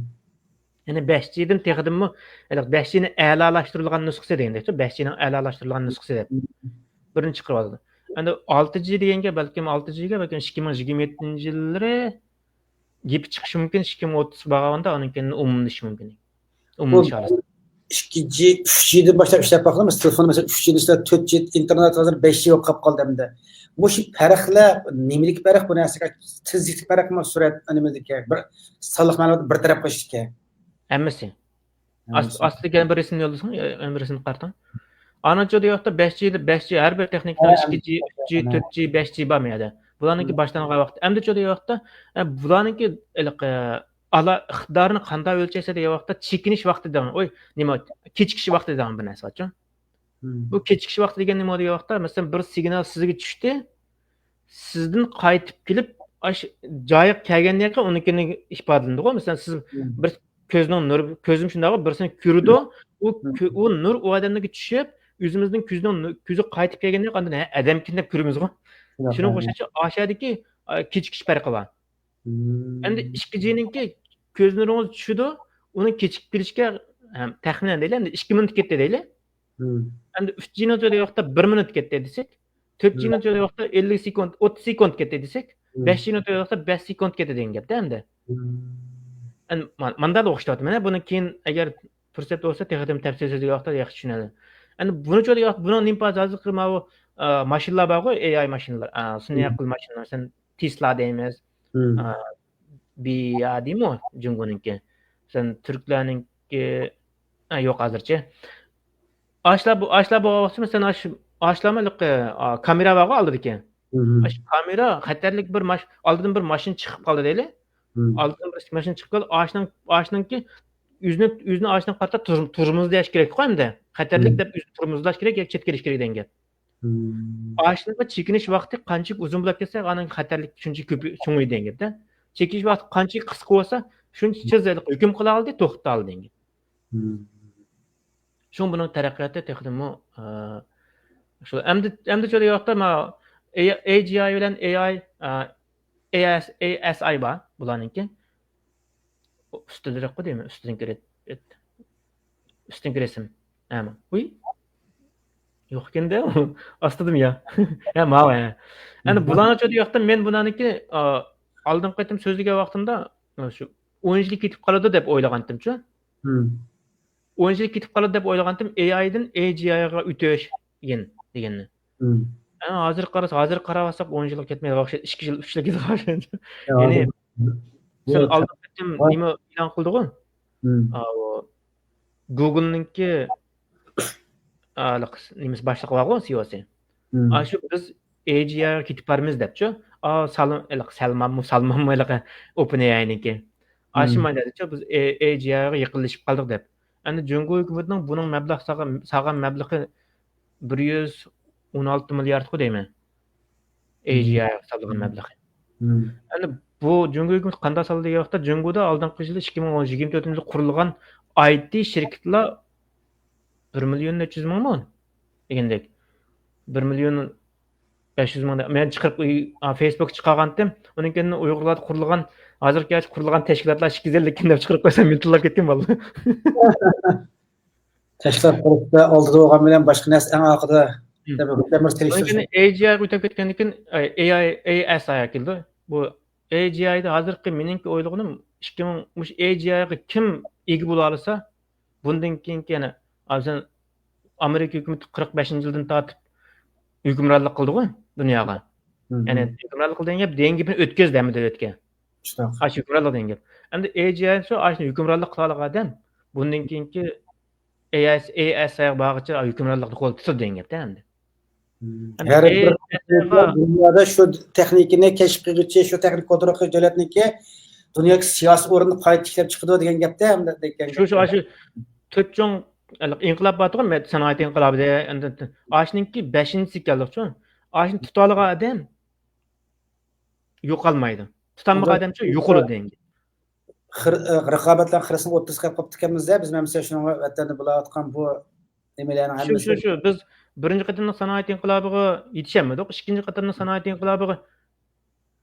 يەنى بەش جىدىن تېخىدىنمۇ، ھېلىقى بەش جىنى ئەلالاشتۇرۇلغان نۇسخىسى دېگەندەكچۇ، بەش جىنىڭ ئەلالاشتۇرۇلغان نۇسخىسى دەپ. مم. بىرىنى چىقىرىۋالىدۇ. ئەمدى ئالتە جى دېگەن گەپ، بەلكىم ئالتە جىگە، بەلكىم ئىككى مىڭ يىگىرمە يەتتىنچى يىللىرى گېپى چىقىشى مۇمكىن، ئىككى مىڭ ئوتتۇزغا بارغاندا ئانىڭ كەينىدىن ئومۇملىشىشى مۇمكىن. ئۇ ئومۇملىشىش ھالەتتە. ئىككى جى، ئۈچ جىدىن باشلاپ ئىشلەپ باقىمىز. تېلېفون مەسىلەن، ئۈچ جىدىن ئىشلەپ، تۆت جى، ئىنتېرنېت ھازىر بەش جى بولۇپ قاپقالدى ئەمدى. مۇشۇ پەرقلەر نېمىلىك پەرق بۇ نەرسىگە؟ تېزلىكتە پەرقمۇ، سۈرئەت نېمىدىكى؟ بىر سانلىق مەلۇماتنى بىر تەرەپ قىلىشتىكى. ھەممىسى. ئاست-، ھەممىسى. ئاستىدىكى يەنە بىر رەسىمنى يوللىسىڭ، يەنە بىر رەسىمنى قارىتىڭ. ئانىڭچۇ دېگەن ۋاقىتتا بەش جى، بەش جى، ھەر بىر تېخنىكىنىڭ ھە، ئىككى جى، ھە، ئۈچ جى، ھە. تۆت جى، بەش جى بار بۇ يەردە. بۇلارنىڭكى ھە. باشلانغان ۋاقتى. ئەمدى چۇ دېگەن ۋاقىتتا، ئە، بۇلارنىڭكى ھېلىقى ئالا-، ئىقتىدارىنى قانداق ئۆلچەيسەن دېگەن ۋاقىتتا، چېكىنىش ۋاقتى دېگەن، ئوي، نېمە، كېچىكىش ۋاقتى دېگەن بىر نەرسە بارچۇ. مم. بۇ كېچىكىش ۋاقتى دېگەن نېمە دېگەن ۋاقىتتا، مەسىلەن، بىر سىگنال سىزگە چۈشتى، سىزدىن قايتىپ كېلىپ، ئاش جايىغا كەلگەندىن كېيىن ئۇنىڭكىنى ئىپادىلىنىدىغۇ. مەسىلەن، سىز بىر كۆزنىڭ نۇرى، كۆزۈم شۇنداق، بىرسىنى كۆرىدۇ، ئۇ كۆ-، ئۇ نۇر ئۇ ئادەمدىكى چۈشۈپ، ئۆزىمىزنىڭ كۆزىنىڭ نۇ-، كۆزى قايتىپ كەلگەندىن كېيىن ئاندىن ھە، ئادەمكەن دەپ كۆرىمىزغۇ. شۇنىڭغا ئوخشاش ئاشادىكى، ئا، كېچىكىش پەرقى بار. ئەمدى ئىككى جىنىڭكى كۆز نۇرىڭىز چۈشىدۇ، ئۇنىڭ كېچىكىپ كېلىشىگە، ھەم تەخمىنەن دەيلى، ئەمدى ئىككى مىنۇت كەتتى دەيلى. ئەمدى ئۈچ جىنىڭ تۆلىگەن ۋاقىتتا بىر مىنۇت كەتتى دېسەك، تۆت جىنىڭ تۆلىگەن ۋاقىتتا ئەللىك سېكۇنت، ئوتتۇز سېكۇنت كەتتى دېسەك، بەش جىنىڭ تۆلىگەن ۋاقىتتا بەش سېكۇنت كەتتى دېگەن گەپتە ئەمدى. ئەمدى ما-، مانداق ئوخشىتىۋاتىمەن. بۇنىڭ كېيىن ئەگەر پۇرسەت بولسا، تېخىدىن تەپسىلىي سۆزلىگەن ۋاقىتتا ياخشى چۈشىنەلەيسىز. ئەمدى بۇنى چۆلىگەن ۋاقىت، بۇنىڭ نېمە ھازىرقى ماۋۇ، ئا، ماشىنىلار بارغۇ، ئېي ئاي ماشىنىلار، ئا، سۈنئىي ئەقىل ماشىنىلار، مەسىلەن، تېسلا دەيمىز، ئا، بىيا دېيمۇ جۇڭگونىڭكى. مەسىلەن، تۈركلەرنىڭكى، ئا، يوق ھازىرچە. ئاشلار بۇ، ئاشلار بولغان ۋاقىتتا، مەسىلەن، ئاش-، ئاشلارمۇ ھېلىقى، ئا، كامېرا بارغۇ ئالدىدىكى. ئاش كامېرا خەتەرلىك بىر ماش-، ئالدىدىن بىر ماشىنا چىقىپ قالدى دەيلى. ئالدىدىن بىر ماشىنا چىقىپ قالدى. ئاشنىڭ، ئاشنىڭكى ئۆزىنى، ئۆزىنى ئاشنىڭ قارىتا تۇر-، تورمۇزلاش كېرەك ئەمدى. خەتەرلىك دەپ ئۆزىنى تورمۇزلاش كېرەك ياكى چەتكە ئېلىش كېرەك دېگەن گەپ. ئاشنىڭ چېكىنىش ۋاقتى قانچىلىك ئۇزۇن بولۇپ كەتسە، ئانىڭ خەتەرلىك شۇنچە كۆپ، چوڭىيىدۇ دېگەن گەپتە. چېكىنىش ۋاقتى قانچىلىك قىسقا بولسا، شۇنچە تېز ھۆكۈم قىلالىدى، توختىتالىدى دېگەن گەپ. شۇڭا بۇنىڭ تەرەققىياتى تېخىمۇ، ئە، شۇ ئەمدى، ئەمدى شۇ ۋاقىتتا ما-، ئەي-، ئەي جى ئاي بىلەن ئەي ئاي، ئە، ئەي ئەس، ئەي ئەس ئاي بار بۇلارنىڭكى. ئۇ ئۈستىدىرەك دەيمەن، ئۈستىدىن كىرىپ، ئۈستىدىن كىرىسىم. ئەمە. ئۇي. يوق ئىكەن-دە، ئاستىدىم يا. ھە، ماۋۇ، ھە. ئەنە بۇلارنى چۆدى ياقتا مەن بۇلارنىڭكى، ئا، ئالدىنقى قېتىم سۆزلىگەن ۋاقتىمدا، شۇ ئون يىل كېتىپ قالىدۇ دەپ ئويلىغانتىمچۇ. ئون يىل كېتىپ قالىدۇ دەپ ئويلىغانتىم، ئەي ئايدىن ئەي جى ئايغا ئۆتۈش دېگەن، دېگەننى. ئەنە ھازىر قارىسا، ھازىر قاراۋاتساق ئون يىلغا كەتمەيدۇ، ئوخشاش ئىككى يىل، ئۈچ يىل كېتىپ قالىدۇ. يەنى، سەن ئالدىنقى قېتىم نېمە ئېلان قىلدىغۇ؟ ئاۋۇ، گوگلنىڭكى، ئا، نېمىسى باشلىقى بارغۇ، سىئوسى. ئاشۇ بىز ئەي جى ئايغا كېتىپ بارىمىز دەپچۇ. ئا، سالم-، ھېلىقى سەلمانمۇ، سالمانمۇ ھېلىقى ئوپېن ئەي ئاينىڭكى. ئاشۇ مانا دەپچۇ، بىز ئەي-، ئەي جى ئايغا يېقىنلىشىپ قالدۇق دەپ. ئەمدى جۇڭگو ھۆكۈمىتىنىڭ بۇنىڭ مەبلەغ سالغان، سالغان مەبلىغى بىر يۈز ئون ئالتە مىلياردقۇ دەيمەن. ئەي جى ئايغا سالغان مەبلىغى. ئەمدى بۇ جۇڭگو ھۆكۈمىتى قانداق سالدى دېگەن ۋاقىتتا، جۇڭگودا ئالدىنقى يىلى ئىككى مىڭ يىگىرمە تۆتىنچى يىلى قۇرۇلغان ئاي تى شىركىتىلا بىر مىليون نەچچە يۈز مىڭمۇ دېگەندەك. بىر مىليون بەش يۈز مىڭ دەپ مەن چىقىرىپ، ئۇي-، ئا، فېيسبۇكقا چىقارغانتىم. ئۇنىڭ كېيىن ئۇيغۇرلاردا قۇرۇلغان، ھازىرقى ياشتا قۇرۇلغان تەشكىلاتلار ئىككى يۈز ئەللىك دەپ چىقىرىپ قويسام، مىلتىللاپ كەتكەن بالىلار. تەشكىلات قۇرۇشتا ئالدىدا بولغان بىلەن باشقا نەرسە ئەڭ ئارقىدا. ئۇنىڭ كېيىن ئەي جى ئايغا ئۆتۈپ كەتكەندىن كېيىن، ئەي ئاي، ئەي ئەس ئاي كېلىدۇ. بۇ ئەي جى ئايدا ھازىرقى مېنىڭكى ئويلىغىنىم، ئىككى مىڭ، مۇشۇ ئەي جى ئايغا كىم ئىگە بولالىسا، بۇندىن كېيىنكى يەنە، مەسىلەن، ئامېرىكا ھۆكۈمىتى قىرىق بەشىنچى يىلدىن تارتىپ ھۆكۈمرانلىق قىلدىغۇ دۇنياغا. يەنى ھۆكۈمرانلىق قىلدى دېگەن گەپ، دېگەن گېپىنى ئۆتكۈزدى ھەممە دۆلەتكە. ئاشۇ ھۆكۈمرانلىق دېگەن گەپ. ئەمدى ئەي جى ئاي شۇ، ئاشۇ ھۆكۈمرانلىق قىلالىغان ئادەم بۇندىن كېيىنكى ئەي ئەس، ئەي ئەس ئاي بارغىچە ھۆكۈمرانلىقنى قولدا تۇتىدۇ دېگەن گەپتە ئەمدى. ھەر بىر دۇنيادا شۇ تېخنىكىنى كەشىپ قىلغۇچى، شۇ تېخنىكا كونترول قىلغۇچى دۆلەتنىڭكى دۇنيادىكى سىياسىي ئورنىنى قايتا تىكلەپ چىقىدۇ دېگەن گەپتە ئەمدى. شۇ، شۇ، ئاشۇ تۆت چوڭ ئىنقىلاب بارتۇغۇ، مە-، سانائەت ئىنقىلابى دە-، ئەمدى ئاشۇنىڭكى بەشىنچىسى كەلدۇقچۇ. ئاشۇنى تۇتالىغان ئادەم يوقالمايدۇ. تۇتالمىغان ئادەمچۇ يوقىلىدۇ ئەمدى. خىر-، ئە، رىقابەتلەر خىرىسىنىڭ ئوتتۇرىسىغا كەپ قاپتىكەنمىز-دە، بىز مەن مىسال شۇنىڭغا ۋەتەندە بولۇۋاتقان بۇ نېمىلەرنىڭ شۇ، ھەممىسى. شۇ، شۇ. بىز بىرىنچى قېتىملىق سانائەت ئىنقىلابىغا يېتىشەلمىدۇق. ئىككىنچى قېتىملىق سانائەت ئىنقىلابىغا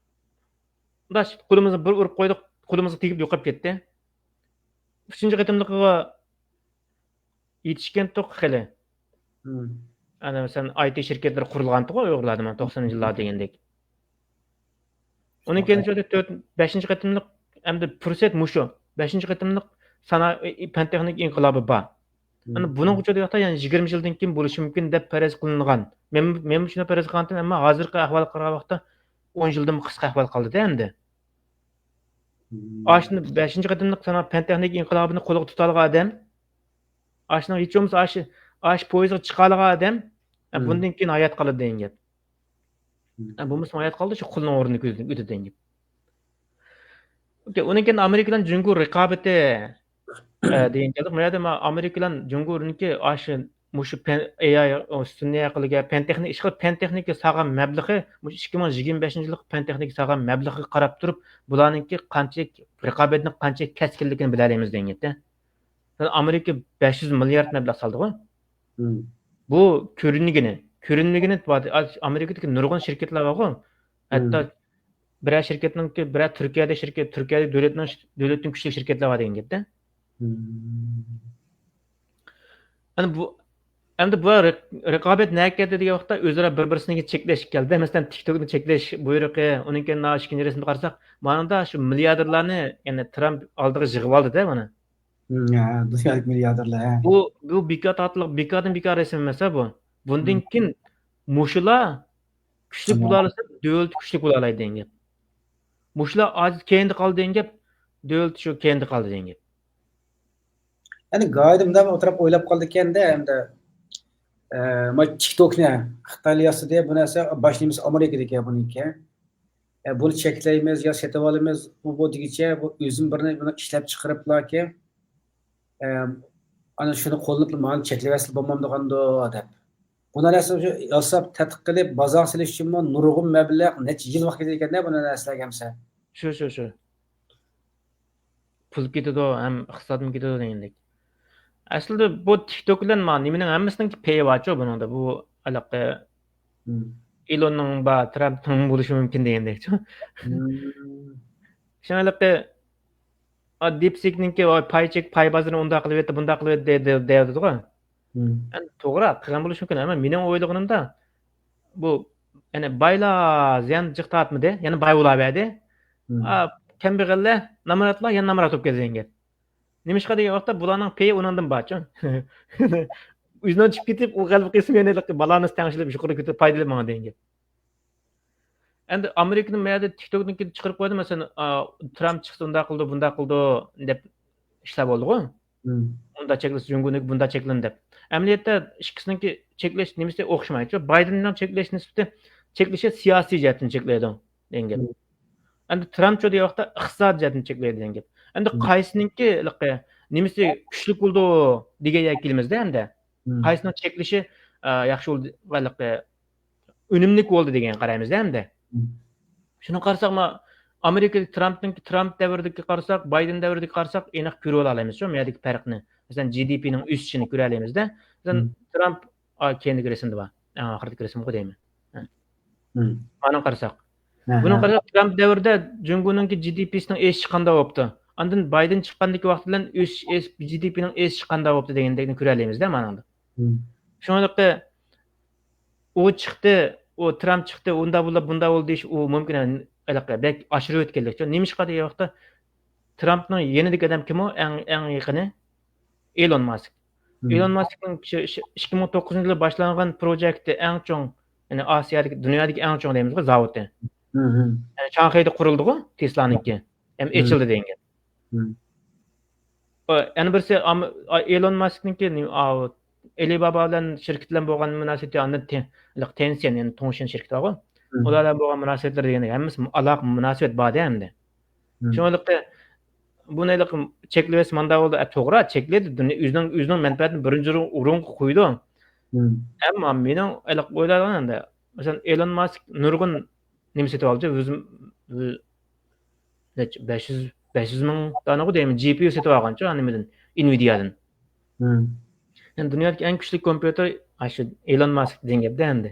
مۇنداق قولىمىزنى بىر ئۇرۇپ قويدۇق، قولىمىزغا تېگىپ يوقاپ كەتتى. ئۈچىنچى قېتىملىقىغا يېتىشكەنتۇق خېلى. ئەنە مەسىلەن، ئاي تى شىركەتلىرى قۇرۇلغانتۇغۇ ئۇيغۇرلاردا، مانا، توقسىنىنچى يىللار دېگەندەك. ئۇنىڭ كېيىن شۇ تۆت، بەشىنچى قېتىملىق، ئەمدى پۇرسەت مۇشۇ. بەشىنچى قېتىملىق سانا-، پەن تېخنىكا ئىنقىلابى بار. ئەنە بۇنىڭغىچە دېگەن ۋاقىتتا، يەنى يىگىرمە يىلدىن كېيىن بولۇشى مۇمكىن دەپ پەرەز قىلىنغان. مەن، مەنمۇ شۇنداق پەرەز قىلغانتىم، ئەمما ھازىرقى ئەھۋالغا قارىغان ۋاقىتتا ئون يىلدىنمۇ قىسقا ئەھۋال قالدى-دە ئەمدى. ئاشۇنى بەشىنچى قېتىملىق سانا-، پەن تېخنىكا ئىنقىلابىنى قولىغا تۇتالىغان ئادەم، ئاشۇنىڭ ھېچ بولمىسا ئاشۇ، ئاشۇ پويىزغا چىقالىغان ئادەم، ئە، بۇندىن كېيىن ھايات قالىدۇ دېگەن گەپ. ئە، بولمىسا ھايات قالدى، شۇ قۇلنىڭ ئورنىنى كۆزىدىن ئۆتىدۇ دېگەن گەپ. ئوكەي، ئۇنىڭ كېيىن ئامېرىكا بىلەن جۇڭگو رىقابىتى، ئە، دېگەن گەپ. بۇ يەردە ما-، ئامېرىكا بىلەن جۇڭگونىڭكى ئاشۇ مۇشۇ پەن، ئېي ئاي، ئۇ سۈنئىي ئەقىلگە، پەن تېخنىكا، ئىشقىلىپ پەن تېخنىكا سالغان مەبلىغى، مۇشۇ ئىككى مىڭ يىگىرمە بەشىنچى يىللىق پەن تېخنىكا سالغان مەبلىغىگە قاراپ تۇرۇپ، بۇلارنىڭكى قانچىلىك، رىقابەتنىڭ قانچىلىك كەسكىنلىكىنى بىلەلەيمىز دېگەن گەپتە. ئامېرىكا بەش يۈز مىليارد مەبلەغ سالدىغۇ. بۇ كۆرۈنگىنى، كۆرۈنمىگىنى بار. ئامېرىكىدىكى نۇرغۇن شىركەتلەر بارغۇ. ھەتتا بىرەر شىركەتنىڭكى، بىرەر تۈركىيەدە شىركەت، تۈركىيەدە دۆلەتنىڭ، دۆلەتتىن كۈچلۈك شىركەتلەر بار دېگەن گەپتە. ئەنە بۇ، ئەمدى بۇ رىق-، رىقابەت نەگە كەلدى دېگەن ۋاقىتتا ئۆزئارا بىر-، بىرسىنىڭكى چەكلەش كەلدى. مەسىلەن، تىك توكنى چەكلەش بۇيرۇقى، ئۇنىڭ كېيىن مانا ئىككىنچى رەسىمدە قارىساق، مانىدا شۇ مىلياردېرلارنى، يەنى ترامپ ئالدىغا يىغىۋالدى-دە مانا. ھە، دۇنيادىكى مىلياردېرلار، ھە. بۇ، بۇ بىكار تارتىلىق، بىكاردىن بىكار رەسىم ئەمەس-ھە بۇ. بۇندىن كېيىن مۇشۇلار كۈچلۈك بولالىسا، دۆلىتى كۈچلۈك بولالايدۇ دېگەن گەپ. مۇشۇلار ئاجىز كەينىدە قالدى دېگەن گەپ، دۆلىتى شۇ كەينىدە قالدى دېگەن گەپ. يەنى گايىدىم دەم ئولتۇرۇپ ئويلاپ قالدىكەن-دە، ئەمدى، ئە، ما تىك توكنى خىتايلار ياسىدى، بۇ نەرسە باش نېمىسى ئامېرىكىدىكى بۇنىڭكى. ئە، بۇنى چەكلەيمىز يا سېتىۋالىمىز، ئۇ بۇ دېگۈچە بۇ ئۆزۈم بىرنى بۇنى ئىشلەپ چىقىرىپلاكى، ئە، ئانا شۇنى قوللىنىپ مانا چەكلىۋەتسە بولمامدىغاندۇ دەپ. بۇ نەرسىنى شۇ ياساپ، تەتقىق قىلىپ، بازارغا سېلىش ئۈچۈنمۇ نۇرغۇن مەبلەغ، نەچچە يىل ۋاقىت كېتىدىكەن-دە بۇ نەرسىلەرگە ھەمسە. شۇ، شۇ، شۇ. پۇل كېتىدۇ، ھەم ئىقتىسادمۇ كېتىدۇ دېگەندەك. ئەسلىدە بۇ تىك توك بىلەن مانا نېمىنىڭ ھەممىسىنىڭ پېيى بارچۇ بۇنىڭدا. بۇ ھېلىقى ئىلوننىڭ بار، ترامپنىڭ بولۇشى مۇمكىن دېگەندەكچۇ. شۇڭا ھېلىقى، ئا، دىپسىكنىڭكى، ۋاي، پاي چېك، پاي بازىرىنى ئۇنداق قىلىۋەتتى، بۇنداق قىلىۋەتتى دە-، دە-، دەۋاتىدىغۇ. ئەمدى توغرا قىلغان بولۇشى مۇمكىن، ئەمما مېنىڭ ئويلىغىنىمدا، بۇ، يەنى بايلار زىيان جىق تارتمىدى، يەنە باي بولاۋەردى. ئا، كەمبەغەللەر، نامراتلار يەنە نامرات بولۇپ كەتتى دېگەن گەپ. نېمىشقا دېگەن ۋاقىتتا بۇلارنىڭ پېيى ئۇنىڭدىن بارچۇ. ئۆزىنىڭ چىقىپ كېتىپ، ئۇ غەلىبە قىلسىمۇ يەنە بالانس تەڭشىلىپ يۇقىرى كۆتۈرۈپ پايدىلىنىپ ماڭىدۇ دېگەن گەپ. ئەمدى ئامېرىكىنىڭ مەيەردە تىك توكنىڭكىنى چىقىرىپ قويدى، مەسىلەن، ئا، ترامپ چىقسا ئۇنداق قىلىدۇ، بۇنداق قىلىدۇ دەپ ئىشلار بولدىغۇ. ئۇنداق چەكلىسە جۇڭگونىڭكى بۇنداق چەكلىنىدۇ دەپ. ئەمەلىيەتتە ئىككىسىنىڭكى چەكلەش نېمىسى ئوخشىمايدۇ. بايدېننىڭ چەكلەش نىسبىتى، چەكلىشى سىياسىي جەھەتتىن چەكلەيدۇ دېگەن گەپ. ئەمدى ترامپچۇ دېگەن ۋاقىتتا ئىقتىساد جەھەتتىن چەكلەيدۇ دېگەن گەپ. ئەمدى قايسىنىڭكى ھېلىقى نېمىسى كۈچلۈك بولىدۇ دېگەن يەرگە كېلىمىزدە ئەمدى. قايسىنىڭ چەكلىشى، ئە، ياخشى بولدى، ھېلىقى ئۈنۈملۈك بولدى دېگەنگە قارايمىزدە ئەمدى. شۇنى قارىساق، ما-، ئامېرىكىدىكى ترامپنىڭكى، ترامپ دەۋرىدىكى قارىساق، بايدېن دەۋرىدىكى قارىساق، ئېنىق كۆرۈۋالالايمىز شۇ مەيەردىكى پەرقنى. مەسىلەن، جى دى پىنىڭ ئۆسۈشىنى كۆرەلەيمىزدە. مەسىلەن، ترامپ، ئا، كەينىدىكى رەسىمدە بار. ئەڭ ئاخىرىدىكى رەسىمغۇ دەيمەن. مانىڭغا قارىساق. بۇنىڭغا قارىساق، ترامپ دەۋرىدە جۇڭگونىڭكى جى دى پىسىنىڭ ئېشىشى قانداق بوپتۇ؟ ئاندىن بايدېن چىققاندىكى ۋاقتى بىلەن ئۆسۈش، ئېس-، جى دى پىنىڭ ئېشىشى قانداق بوپتۇ دېگەندەكنى كۆرەلەيمىزدە مانىڭدا. شۇڭلۇقى ئۇ چىقتى، ئۇ ترامپ چىقتى، ئۇنداق بولدى، بۇنداق بولدى دېيىش ئۇ مۇمكىن ئەمەس. ھېلىقى بەك ئاشۇرۇۋەتكەنلىكچۇ. نېمىشقا دېگەن ۋاقىتتا ترامپنىڭ يېنىدىكى ئادەم كىم ئۇ؟ ئەڭ، ئەڭ يېقىنى ئېلون ماسك. ئېلون ماسكنىڭ شۇ، شۇ ئىككى مىڭ توققۇزىنچى يىلى باشلانغان پروجېكتى ئەڭ چوڭ، يەنى ئاسىيادىكى، دۇنيادىكى ئەڭ چوڭ دەيمىزغۇ، زاۋۇتى. يەنى شاڭخەيدە قۇرۇلدىغۇ تېسلانىڭكى. ھەم ئېچىلدى دېگەن گەپ. ئۇ، يەنە بىرسى ئام-، ئا، ئېلون ماسكنىڭكى نېمە، ئا، ئەلىبابا بىلەن شىركىتى بىلەن بولغان مۇناسىۋىتى، ئاندىن تې-، تېنسيەن، يەنى تۇڭشېن شىركىتى بارغۇ. ئۇلار بىلەن بولغان مۇناسىۋەتلىرى دېگەندەك ھەممىسى ئالاقە مۇناسىۋەت بار دە ئەمدى. شۇڭلۇقى بۇنى ھېلىقى چەكلىۋەتسە مانداق بولىدۇ. ئە، توغرا، چەكلەيدۇ. دۇنيا ئۆزىنىڭ، ئۆزىنىڭ مەنپەئەتىنى بىرىنچى ئورۇن-، ئورۇنغا قويىدۇ. ئەمما مېنىڭ ھېلىقى ئويلايدىغىنىم ئەمدى، مەسىلەن، ئېلون ماسك نۇرغۇن نېمە سېتىۋالدى؟ يۈز، يۈز، نەچچە، بەش يۈز، بەش يۈز مىڭ دانىغۇ دەيمەن، جى پى يۇ سېتىۋالغانچۇ، نېمىدىن، ئىنۋىدىيادىن. يەنى دۇنيادىكى ئەڭ كۈچلۈك كومپيۇتېر ئاشۇ ئېلون ماسك دېگەن گەپتە ئەمدى.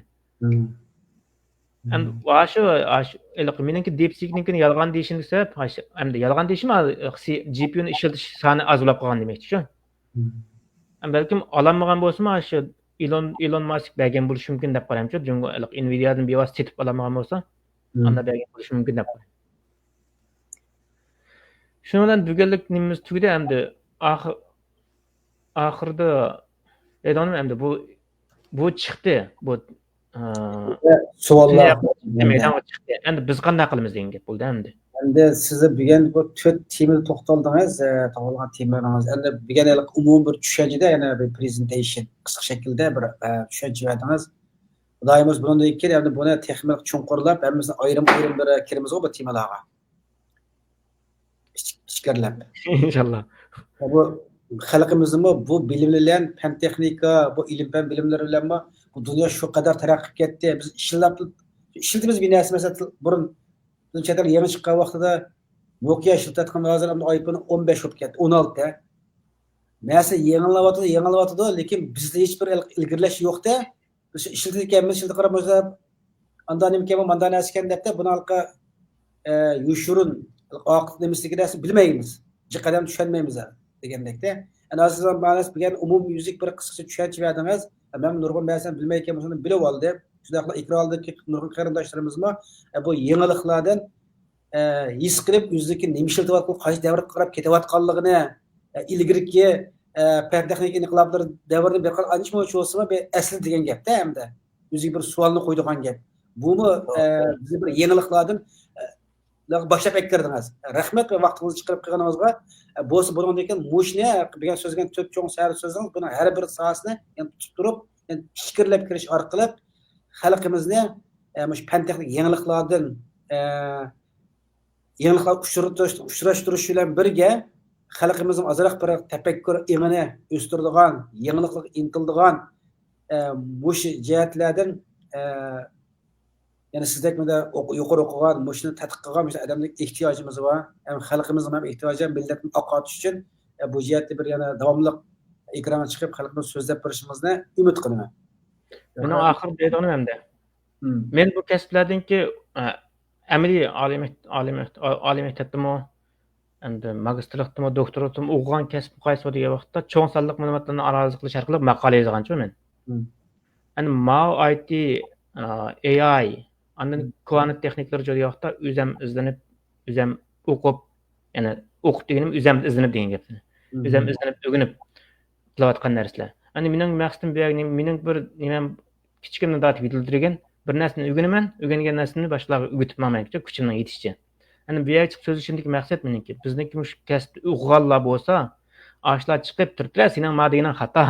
ئەمدى ئاشۇ، ئاشۇ، ھېلىقى مېنىڭكى دىپسىكنىڭكىنى يالغان دېيىشىمگە سەۋەب، ئاشۇ، ئەمدى يالغان دېيىشىم، جى پى يۇنى ئىشلىتىش سانى ئاز بولاپ قالغان دېمەكچى شۇ. ئەمدى بەلكىم ئالالمىغان بولسىمۇ، ئاشۇ ئېلون، ئېلون ماسك بەرگەن بولۇشى مۇمكىن دەپ قارايمەنچۇ. جۇڭگو ھېلىقى ئىنۋىدىيادىن بىۋاسىتە سېتىپ ئالالمىغان بولسا، ئاندا بەرگەن بولۇشى مۇمكىن دەپ قارايمەن. شۇنىڭ بىلەن بۈگۈنلۈك نېمىمىز تۈگىدى ئەمدى. ئاخىر، ئاخىرىدا ئېيتىۋاتىمەن ئەمدى بۇ، بۇ چىقتى. بۇ، ئە، سوئاللار مەيدانغا چىقتى. ئەمدى بىز قانداق قىلىمىز دېگەن گەپ بولدى ئەمدى. ئەمدى سىز بۈگۈن بۇ تۆت تېمىدا توختالدىڭىز، ئە، توختالغان تېمىلىرىڭىز. ئەمدى بۈگۈن ھېلىقى ئومۇمىي بىر چۈشەنچىدە يەنە بىر پرېزېنتېيشن، قىسقا شەكىلدە بىر، ئە، چۈشەنچە بەردىڭىز. خۇدايىمىز بۇنىڭدىن كېيىن ئەمدى بۇنى تېخىمۇ چوڭقۇرلاپ، ھەممىسىنى ئايرىم-ئايرىم بىر كىرىمىزغۇ بۇ تېمىلارغا. ئىچ-، ئىچكىرىلەپ. ئىنشاللا. بۇ خەلقىمىزمۇ بۇ بىلىم بىلەن، پەن تېخنىكا، بۇ ئىلىم پەن بىلىملىرى بىلەنمۇ بۇ دۇنيا شۇ قەدەر تەرەققىي قىلىپ كەتتى. بىز ئىشلەپ، ئىشلىتىمىز بىر نەرسە، مەسىلەن، بۇرۇن بىزنىڭ چەت ئەل يېڭى چىققان ۋاقتىدا نوكىيا ئىشلىتىۋاتقان، ھازىر ئايفون ئون بەش بولۇپ كەتتى، ئون ئالتە. نەرسە يېڭىلىۋاتىدۇ، يېڭىلىۋاتىدۇ، لېكىن بىزدە ھېچبىر ئىل-، ئىلگىرىلەش يوقتە. بىز ئىشلىتىدىكەنمىز، ئىشلىتىپ قاراپ، مانا ئاندا نېمىكەن، ماندا نەرسىكەن دەپتە، بۇنى ھېلىقى، ئە، يوشۇرۇن ئاقىۋىتى نېمىسىدىكى نەرسە بىلمەيمىز. جىق ئادەم چۈشەنمەيمىز دېگەندەكتە. ئەنە ھازىر مانا سىز بىر ئومۇميۈزلۈك بىر قىسقىچە چۈشەنچە بەردىڭىز. مەن نۇرغۇن بەزەن بىلمەيكەنمەن، شۇنى بىلىپ ئالدىم. شۇنداقلا ئېكران ئالدىدىكى نۇرغۇن قېرىنداشلىرىمىزمۇ، ئە، بۇ يېڭىلىقلاردىن، ئە، ھېس قىلىپ، ئۆزىنىڭكى نېمە ئىشلىتىۋاتقان، قايسى دەۋرگە قاراپ كېتىۋاتقانلىقىنى، ئە، ئىلگىرىكى، ئە، پەن تېخنىكا ئىنقىلابلىرى دەۋرىدىن بىر قانچە مۇنچە بولسىمۇ بىر ئەسلىدە دېگەن گەپتە ھەمدە. ئۆزىگە بىر سوئالنى قويىدىغان گەپ. بۇمۇ، ئە، بىزنى بىر يېڭىلىقلاردىن، ئە، باشلاپ ئەكىردىڭىز. رەھمەت ۋە ۋاقتىڭىزنى چىقىرىپ قىلغىنىڭىزغا. ئە، بولسا بۇنىڭدىن كېيىن مۇشۇنى، بۈگۈن سۆزلىگەن تۆت چوڭ سەۋەب سۆزىڭىز، بۇنىڭ ھەر بىر ساھەسىنى يەنە تۇتۇپ تۇرۇپ، يەنە پىكىرلەپ كىرىش ئارقىلىق خەلقىمىزنى، ئە، مۇشۇ پەن تېخنىكا يېڭىلىقلاردىن، ئە، يېڭىلىقلارغا ئۇچرىتىش، ئۇچراشتۇرۇش بىلەن بىرگە، خەلقىمىزنىڭ ئازراق بىر تەپەككۇر ئېڭىنى ئۆستۈرىدىغان، يېڭىلىقلارغا ئىنتىلىدىغان، ئە، مۇشۇ جەھەتلەردىن، ئە، يەنە سىزدەك مۇنداق ئوق-، يۇقىرى ئوقۇغان، مۇشۇنى تەتقىق قىلغان مۇشۇ ئادەملەرگە ئېھتىياجىمىز بار. ھەم خەلقىمىزنىڭ ھەم ئېھتىياجى، ھەم مىللەتنى ئاقارتىش ئۈچۈن، ئە، بۇ جەھەتتە بىر يەنە داۋاملىق ئېكرانغا چىقىپ، خەلقىمىزگە سۆزلەپ بېرىشىڭىزنى ئۈمىد قىلىمەن. مېنىڭ ئاخىرى دەيدىغىنىم ئەمدى. مم. مەن بۇ كەسىپلەردىنكى، ئە، ئەمەلىي ئالىي مەكت-، ئالىي مەكت-، ئالىي مەكتەپتىمۇ، ئەمدى ماگىستىرلىقتىمۇ، دوكتورلۇقتىمۇ ئوقۇغان كەسپىم قايسى دېگەن ۋاقىتتا، چوڭ سانلىق مەلۇماتلارنى ئانالىز قىلىش ئارقىلىق ماقالە يازغانچۇ مەن. مم. ئەنە ماۋۇ ئاي تى، ئا، ئەي ئاي، ئاندىن مم. كۋانت تېخنىكىلىرى دېگەن ۋاقىتتا ئۆزەم ئىزدىنىپ، ئۆزەم ئوقۇپ، يەنى ئوقۇپ دېگىنىم ئۆزەم ئىزدىنىپ دېگەن گەپنى. مم. ئۆزەم ئىزدىنىپ، ئۆگىنىپ قىلىۋاتقان نەرسىلەر. ئەنە مېنىڭ مەقسىتىم بۇ يەردە، مېنىڭ بىر نېمەم كىچىكىمدىن تارتىپ يېتىلدۈرگەن بىر نەرسىنى ئۆگىنىمەن، ئۆگەنگەن نەرسىنى باشقىلارغا ئۆگىتىپ ماڭىمەن، كۈچۈمنىڭ يېتىشىچە. ئەنە بۇ يەرگە چىقىپ سۆزلىشىمدىكى مەقسەت مېنىڭكى، بىزنىڭكى مۇشۇ كەسىپتە ئوقۇغانلار بولسا، ئاشۇلار چىقىپ تۇرۇپلا، سېنىڭ ما دېگىنىڭ خاتا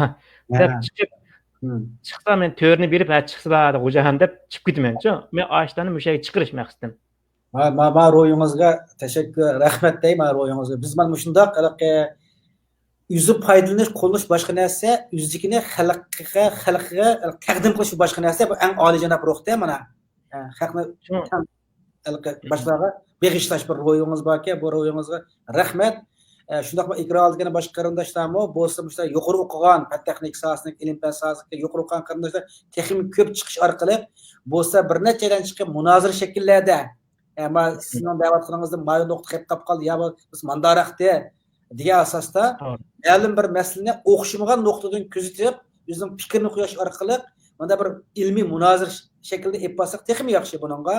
دەپ ھە. چىقىپ، مم. چىقسا مەن تۆرىنى بېرىپ، ھە، چىقسىلا خوجايىن دەپ چىقىپ كېتىمەنچۇ. مەن ئاشۇلارنى مۇشۇ يەرگە چىقىرىش مەقسىتىم. ما، ما، ما روھىڭىزغا تەشەككۈر، رەھمەت دەي، ما روھىڭىزغا. بىز مانا مۇشۇنداق ھېلىقى ئۆزى پايدىلىنىش، قوللىنىش باشقا نەرسە، ئۆزىدىكىنى خەلققە، خەلققە تەقدىم قىلىش باشقا نەرسە. بۇ ئەڭ ئالىيجاناب روھتە مانا. ھە، خەقنى شۇڭا ھەم ھېلىقى باشقىلارغا بېغىشلاش بىر روھىڭىز باركەن، بۇ روھىڭىزغا رەھمەت. ئە، شۇنداقلا ئېكران ئالدىدىكى باشقا قېرىنداشلارمۇ بولسا مۇشۇلار يۇقىرى ئوقۇغان، پەن تېخنىكا ساھەسىنىڭ، ئىلىم پەن ساھەسىنىڭ يۇقىرى ئوقۇغان قېرىنداشلار تېخىمۇ كۆپ چىقىش ئارقىلىق بولسا بىر نەچچە ئايدىن چىقىپ مۇنازىرە شەكىللەردە، ئە، ما سىزنىڭ دەۋاتقىنىڭىزدىن مايا نۇقتا قېلىپ قاپقالدى يا بولمىسا مانداراقتى دېگەن ئاساستا ھە. مەلۇم بىر مەسىلىنى ئوخشىمىغان نۇقتىدىن كۆزىتىپ، ئۆزىنىڭ پىكرىنى قويۇش ئارقىلىق مانا بىر ئىلمىي مۇنازىرە شەكلىدە ئېلىپ بارساق تېخىمۇ ياخشى بۇنىڭغا.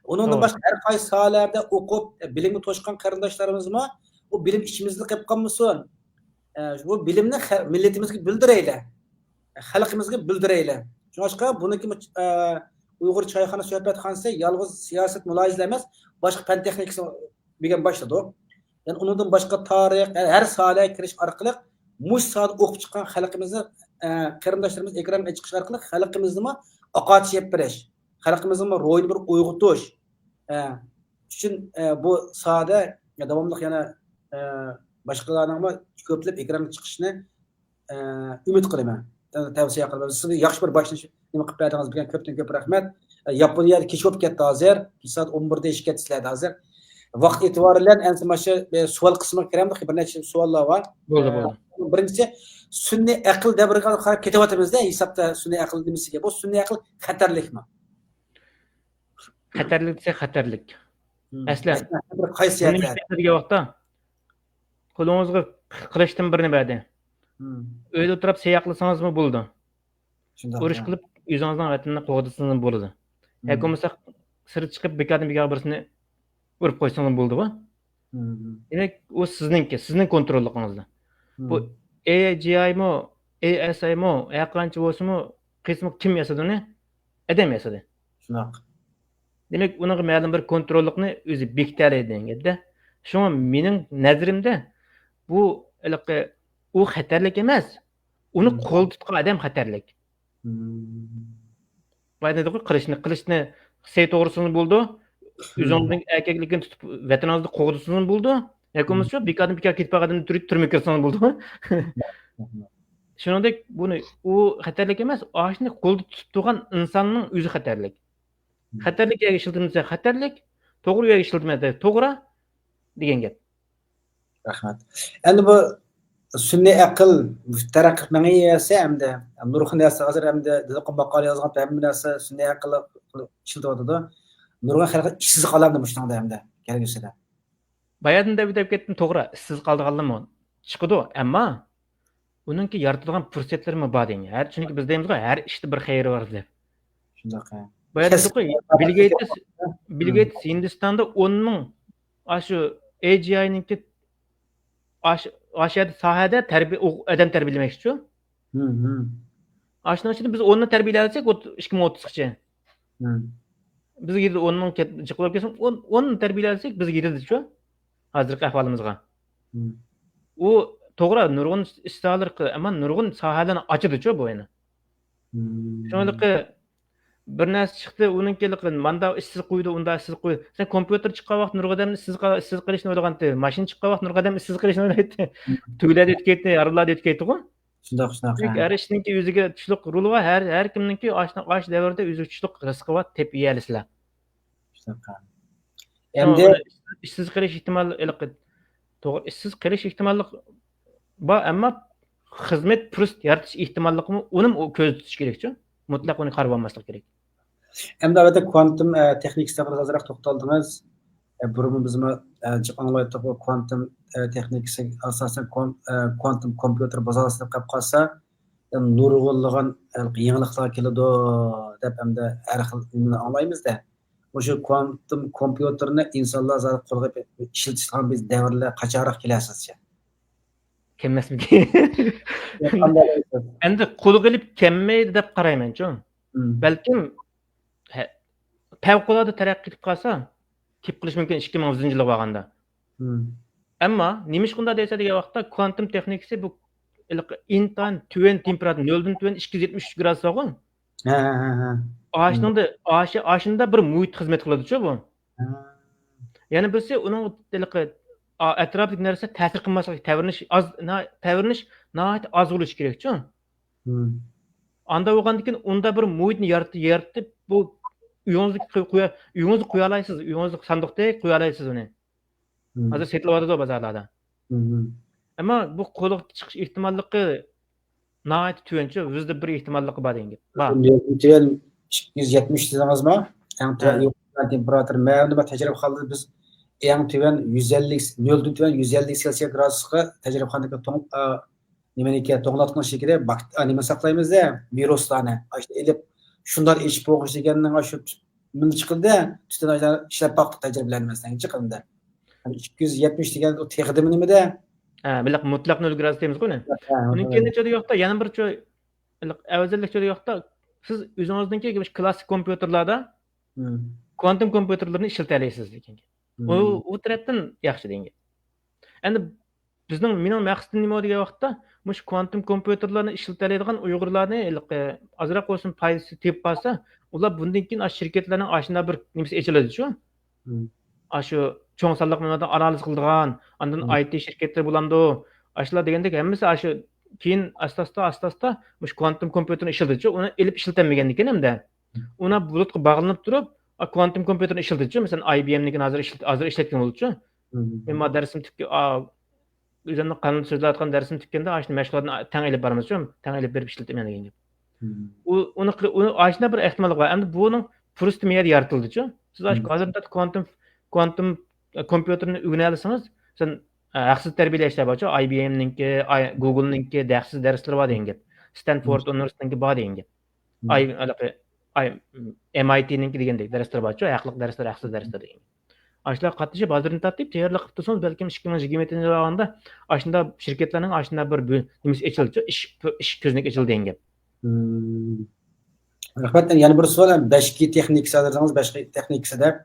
ئۇنىڭدىن توغرا. باشقا ھەر قايسى ساھەلەردە ئوقۇپ، بىلىمگە توشقان قېرىنداشلىرىمىزمۇ ئۇ بىلىم ئىچىمىزدە قېلىپ قالمىسۇن. ئە، بۇ بىلىمنى خە-، مىللىتىمىزگە بىلدۈرەيلى. خەلقىمىزگە بىلدۈرەيلى. شۇڭلاشقا بۇنىڭكى، ئە، ئۇيغۇر چايخانا سۆھبەتخانىسى يالغۇز سىياسەت مۇلاھىزىلەر ئەمەس، باشقا پەن تېخنىكىسى بۈگۈن باشلىدۇق. يەنى ئۇنىڭدىن باشقا تارىخ، ھەر ساھەگە كىرىش ئارقىلىق مۇشۇ ساھەدە ئوقۇپ چىققان خەلقىمىزنى، ئە، قېرىنداشلىرىمىز ئېكرانغا چىقىش ئارقىلىق خەلقىمىزنىمۇ ئاقارتىش ئېلىپ بېرىش، خەلقىمىزنىڭ روھىنى بىر ئويغىتىش، ئە، ئۈچۈن، ئە، بۇ ساھەدە داۋاملىق يەنە، ئە، باشقىلارنىڭمۇ كۆپلەپ ئېكرانغا چىقىشىنى ئە، ئۈمىد قىلىمەن. تە-، تەۋسىيە قىلىمەن. سىز ياخشى بىر باشلىنىش نېمە قىلىپ بەردىڭىز دېگەن كۆپتىن كۆپ رەھمەت. ئە، ياپونىيەدە كېچە بولۇپ كەتتى ھازىر. كېچە سائەت ئون بىردە ئېشىپ كەتتى سىلەردە ھازىر. ۋاقىت ئېتىبارى بىلەن ئەمدى مانا شۇ، ئە، سوئال قىسمىغا كىرەمدۇق؟ بىر نەچچە سوئاللار بار. بولدى، ئە، بولدى. بىرىنچىسى، سۈنئىي ئەقىل دەۋرىگە قاراپ كېتىۋاتىمىز-دە، ھېسابتا سۈنئىي ئەقىل نېمىسىگە. بۇ سۈنئىي ئەقىل خەتەرلىكمۇ؟ خەتەرلىك دېسە خەتەرلىك. مم. مەسىلەن، بىر قايسى بۇنى يەردە؟ مەسىلە دېگەن ۋاقىتتا قولىڭىزغا قىلىچتىن بىرنى بەردى. مم. ئۆيدە ئولتۇرۇپ سەي ئاقلىسىڭىزمۇ بولىدۇ. شۇنداق، ئۇرۇش يا. قىلىپ ئۆزىڭىزنىڭ ۋەتىنىنى قوغدىسىڭىز بولىدۇ. مم. ياكى بولمىسا سىرت چىقىپ بىكاردىن بىكارغا بىرسىنى ئۇرۇپ قويسىڭىز بولىدىغۇ. مم. دېمەك، ئۇ سىزنىڭكى، سىزنىڭ كونتروللۇقىڭىزدا. بۇ مم. ئەي جى ئايمۇ، ئەي ئەس ئايمۇ، ھەر قانچە بولسىمۇ، قىسمى كىم ياسىدى ئۇنى؟ ئادەم ياسىدى. شۇنداق. دېمەك، ئۇنىڭغا مەلۇم بىر كونتروللۇقنى ئۆزى بېكىتەلەيدۇ دېگەن گەپتە. شۇڭا مېنىڭ نەزىرىمدە بۇ ھېلىقى ئۇ خەتەرلىك ئەمەس، ئۇنى مم. قولدا تۇتقان ئادەم خەتەرلىك. مم. بايا دېدىغۇ، قىلىچنى، قىلىچنى سەي توغرىسىڭىز بولىدۇ، مم. ئۆزىڭىزنىڭ ئەركەكلىكىنى تۇتۇپ ۋەتىنىڭىزنى قوغدىسىڭىز بولىدۇ. ياكى بولمىسا شۇ بىكاردىن بىكار كېتىپ قالغان ئادەمنى تۈرۈپ تۈرمىگە كىرسىڭىز بولىدۇ. شۇنىڭدەك بۇنى، ئۇ خەتەرلىك ئەمەس، ئاشۇنى قولدا تۇتۇپ تۇرغان ئىنساننىڭ ئۆزى خەتەرلىك. خەتەرلىك يەرگە ئىشلىتىلمىسە خەتەرلىك، توغرا يەرگە ئىشلىتىلمىسە توغرا دېگەن گەپ. رەھمەت. ئەمدى بۇ سۈنئىي ئەقىل تەرەققىي قىلىپ مېڭىۋەرسە، ئەمدى نۇرغۇن نەرسە ھازىر ئەمدى دىلقۇن ماقالە يازغان ھەممە نەرسە سۈنئىي ئەقىل ئىشلىتىۋاتىدۇ. نۇرغۇن خەلق ئىشسىز قالامدۇ مۇشۇنىڭدا ئەمدى كەلگۈسىدە؟ بايادىن دەپ دەپ كەتتىم، توغرا، ئىشسىز قالىدىغانلارمۇ چىقىدۇ، ئەمما ئۇنىڭكى يارىتىدىغان پۇرسەتلىرىمۇ بار دېگەن. ھەر، چۈنكى بىز دەيمىزغۇ، ھەر ئىشتا بىر خەير بار دەپ. شۇنداق. بايادىن بىل گېيتس، بىل گېيتس ھىندىستاندا ئون مىڭ ئاشۇ ئەي جى ئاينىڭكى ئاشۇ، ئاشۇ يەردە ساھەدە تەربىيە، ئادەم تەربىيەلىمەكچىچۇ. ئاشۇنىڭ ئىچىدە بىز ئوننى تەربىيەلەۋەتسەك، ئىككى مىڭ ئوتتۇزغىچە. بىز يىلدا ئون مىڭ جىق بولۇپ كەتسۇن، ئون، ئوننى تەربىيەلەۋەتسەك، بىز يىلدىچۇ. ھازىرقى ئەھۋالىمىزغا. ئۇ توغرا، نۇرغۇن ئىش ساھەلىرى، ئەمما نۇرغۇن ساھەلەرنى ئاچىدىچۇ بۇ يەنە. شۇڭلۇقى بىر نەرسە چىقتى، ئۇنىڭكى ماندا ئىشسىز قويىدۇ، ئۇندا ئىشسىز قويىدۇ. سەن كومپيۇتېر چىققان ۋاقىت نۇرغۇن ئادەم ئىشسىز قا-، ئىشسىز قېلىشنى ئويلىغانتى. ماشىنا چىققان ۋاقىت نۇرغۇن ئادەم ئىشسىز قېلىشنى ئويلايتتى. تۈگىلەردە ئۆتۈپ كەتتى، يارىلاردا ئۆتۈپ كەتتىغۇ. شۇنداق، شۇنداق. ھەر ئىشنىڭكى ئۆزىگە چۈشلۈك رولى بار، ھەر، ھەر كىمنىڭكى ئاشۇ، ئاشۇ دەۋردە ئۆزىگە چۈشلۈك رىزقى بار، تېپىپ يېيەلىسىلەر. ئەمدى ئىشسىز قېلىش ئېھتىمال، توغرا، ئىشسىز قېلىش ئېھتىماللىق بار، ئەمما خىزمەت پۇرسەت يارىتىش ئېھتىماللىقىمۇ، ئۇنىمۇ كۆزدە تۇتۇش كېرەكچۇ. مۇتلەق ئۇنى قارىۋالماسلىق كېرەك. ئەمدى ئەلۋەتتە كوانتوم تېخنىكىسىدا بىر ئازراق توختالدىڭىز. بۇرۇنمۇ بىزمۇ جىق ئاڭلايتتۇق، بۇ كوانتوم تېخنىكىسى ئاساسەن كوانتوم كومپيۇتېر بازارلىشىپ قېلىپ قالسا، نۇرغۇنلىغان يېڭىلىقلار كېلىدۇ دەپ ئەمدى ھەر خىل نېمىنى ئاڭلايمىزدە. مۇشۇ كوانتوم كومپيۇتېرنى ئىنسانلار زادى قولغا ئېلىپ ئىشلىتىدىغان بىر دەۋرلەر قاچانراق كېلەر سىزچە؟ كەلمەسمىكىن؟ ئەمدى قولغا ئېلىپ كەلمەيدۇ دەپ قارايمەنچۇ. بەلكىم پەۋقۇلئاددە تەرەققىي قىلىپ قالسا، كېلىپ قېلىشى مۇمكىن ئىككى مىڭ يۈزىنچى يىلغا بارغاندا. ئەمما نېمىشقا ئۇنداق دەيسە دېگەن ۋاقىتتا، كوانتوم تېخنىكىسى بۇ ئىنتايىن تۆۋەن تېمپېراتۇرا، نۆلدىن تۆۋەن ئىككى يۈز يەتمىش ئۈچ گرادۇس بارغۇ. ئاشۇنىڭدا، ئاشۇ، ئاشۇندا بىر مۇھىت خىزمەت قىلىدۇچۇ بۇ. يەنە بىرسى ئۇنىڭ ھېلىقى ئەتراپىدىكى نەرسە تەسىر قىلماسلىقى، تەۋرىنىش ئاز، تەۋرىنىش ناھايىتى ئاز بولۇشى كېرەكچۇ. ئاندا بولغاندىكىن ئۇندا بىر مۇھىتنى يارىتىپ، يارىتىپ، بۇ ئۆيىڭىزدىكى قوي-، قويا-، ئۆيىڭىزدە قويالايسىز، ئۆيىڭىزدە ساندۇقتەك قويالايسىز ئۇنى. ھازىر سېتىلىۋاتىدۇ بازارلاردا. ئەمما بۇ قولغا چىقىش ئېھتىماللىقى ناھايىتى تۆۋەنچۇ، يۈزدە بىر ئېھتىماللىقى بار دېگەن گەپ. بار. نۆلدىن تۆۋەن ئىككى يۈز يەتمىش دېدىڭىزمۇ؟ ئەڭ تۆۋەن تېمپېراتۇرا. مەلۇم تەجرىبىخانىدا بىز ئەڭ تۆۋەن يۈز ئەللىك، نۆلدىن تۆۋەن يۈز ئەللىك سېلسىيە گرادۇسقا تەجرىبىخانىدىكى توڭ-، ئا، نېمىنىكى، توڭلاتقۇچنىڭ ئىچىدە باك-، ئا، نېمە ساقلايمىز-دە، ۋىرۇسلارنى. ئاشۇنى ئېلىپ، شۇنداق ئېچىپ بولغۇچ دېگەننىڭ ئاشۇ نېمە چىقىدۇ-دە، تۈتۈن ئىشلەپ باقتۇق تەجرىبىلەرنى مەسىلەن، چىقىدۇ-دە. ئىككى يۈز يەتمىش دېگەن ئۇ تېخىدىمۇ نېمە-دە؟ ھە، بىللە مۇتلەق نۆل گرادۇس دەيمىزغۇ ئۇنى. ھە، ئۇنىڭ كەينىدە چۆدى يوقتا، يەنە بىر چۆ-، ئەۋزەللىك چۆدى يوقتا، سىز ئۆزىڭىزنىڭكى كلاسسىك كومپيۇتېرلاردا كوانتوم كومپيۇتېرلىرىنى ئىشلىتەلەيسىز دېگەن گەپ. ئۇ، ئۇ تەرەپتىن ياخشى دېگەن گەپ. ئەمدى بىزنىڭ، مېنىڭ مەقسىتىم نېمە دېگەن ۋاقىتتا، مۇشۇ كوانتوم كومپيۇتېرلارنى ئىشلىتەلەيدىغان ئۇيغۇرلارنى ھېلىقى ئازراق بولسۇن پايدىسى تېپىپ قالسا، ئۇلار بۇندىن كېيىن ئاشۇ شىركەتلەرنىڭ ئاشۇنداق بىر نېمىسى ئېچىلىدىچۇ. ئاشۇ چوڭ سانلىق مەلۇماتنى ئانالىز قىلىدىغان، ئاندىن ئاي تى شىركەتلىرى بولامدۇ، ئاشۇلار دېگەندەك ھەممىسى ئاشۇ كېيىن ئاستا-ئاستا، ئاستا-ئاستا مۇشۇ كوانتوم كومپيۇتېرنى ئىشلىتىدىچۇ، ئۇنى ئېلىپ ئىشلىتەلمىگەندىكىن ھەمدە. ئۇنى بۇلۇتقا باغلىنىپ تۇرۇپ، ئا، كوانتوم كومپيۇتېرنى ئىشلىتىدىچۇ، مەسىلەن، ئاي بى ئېمنىڭكىنى ھازىر ئىشلىت-، ھازىر ئىشلەتكەن بولىدىچۇ. مەن ما دەرسىم تۈگە-، ئا، ئۆزۈمنىڭ قانۇن سۆزلەۋاتقان دەرسىم تۈگىگەندە، ئاشۇنى مەشغۇلاتنى تەڭ ئېلىپ بارىمىزچۇ، تەڭ ئېلىپ بېرىپ ئىشلىتىمەن دېگەن گەپ. ئۇ، ئۇنى قىل-، ئۇنى ئاشۇنداق بىر ئېھتىماللىق بار. ئەمدى بۇنىڭ پۇرسىتى مەيەردە يارىتىلدىچۇ. سىز ئاشۇ ھازىر كوانتوم، كوانتوم، ئە، كومپيۇتېرنى ئۆگىنەلىسىڭىز، سەن، ئە، ھەقسىز تەربىيەلەشلەر بارچۇ، ئاي بى ئېمنىڭكى، ئاي، گۇگلنىڭكى ھەقسىز دەرسلىرى بار دېگەن گەپ. ستەنفورد ئۇنىۋېرسىتېتىنىڭكى بار دېگەن گەپ. ئاي، ھېلىقى، ئاي، ئېم ئاي تىنىڭكى دېگەندەك دەرسلىرى بارچۇ، ھەقلىق دەرسلەر، ھەقسىز دەرسلەر دېگەن. ئاشۇلارغا قاتنىشىپ، ھازىردىن تارتىپ تەييارلىق قىلىپ تۇرسىڭىز، بەلكىم ئىككى مىڭ يىگىرمە يەتتىنچى يىلغا بارغاندا ئاشۇنداق شىركەتلەرنىڭ ئاشۇنداق بىر بۆ-، نېمىسى ئېچىلىدۇ، ئىش، ئىش كۆزنىكى ئېچىلىدۇ دېگەن گەپ. رەھمەت. يەنە بىر سوئال، بەش جى تېخنىكىسى دېدىڭىز، بەش جى تېخنىكىسى دەپ.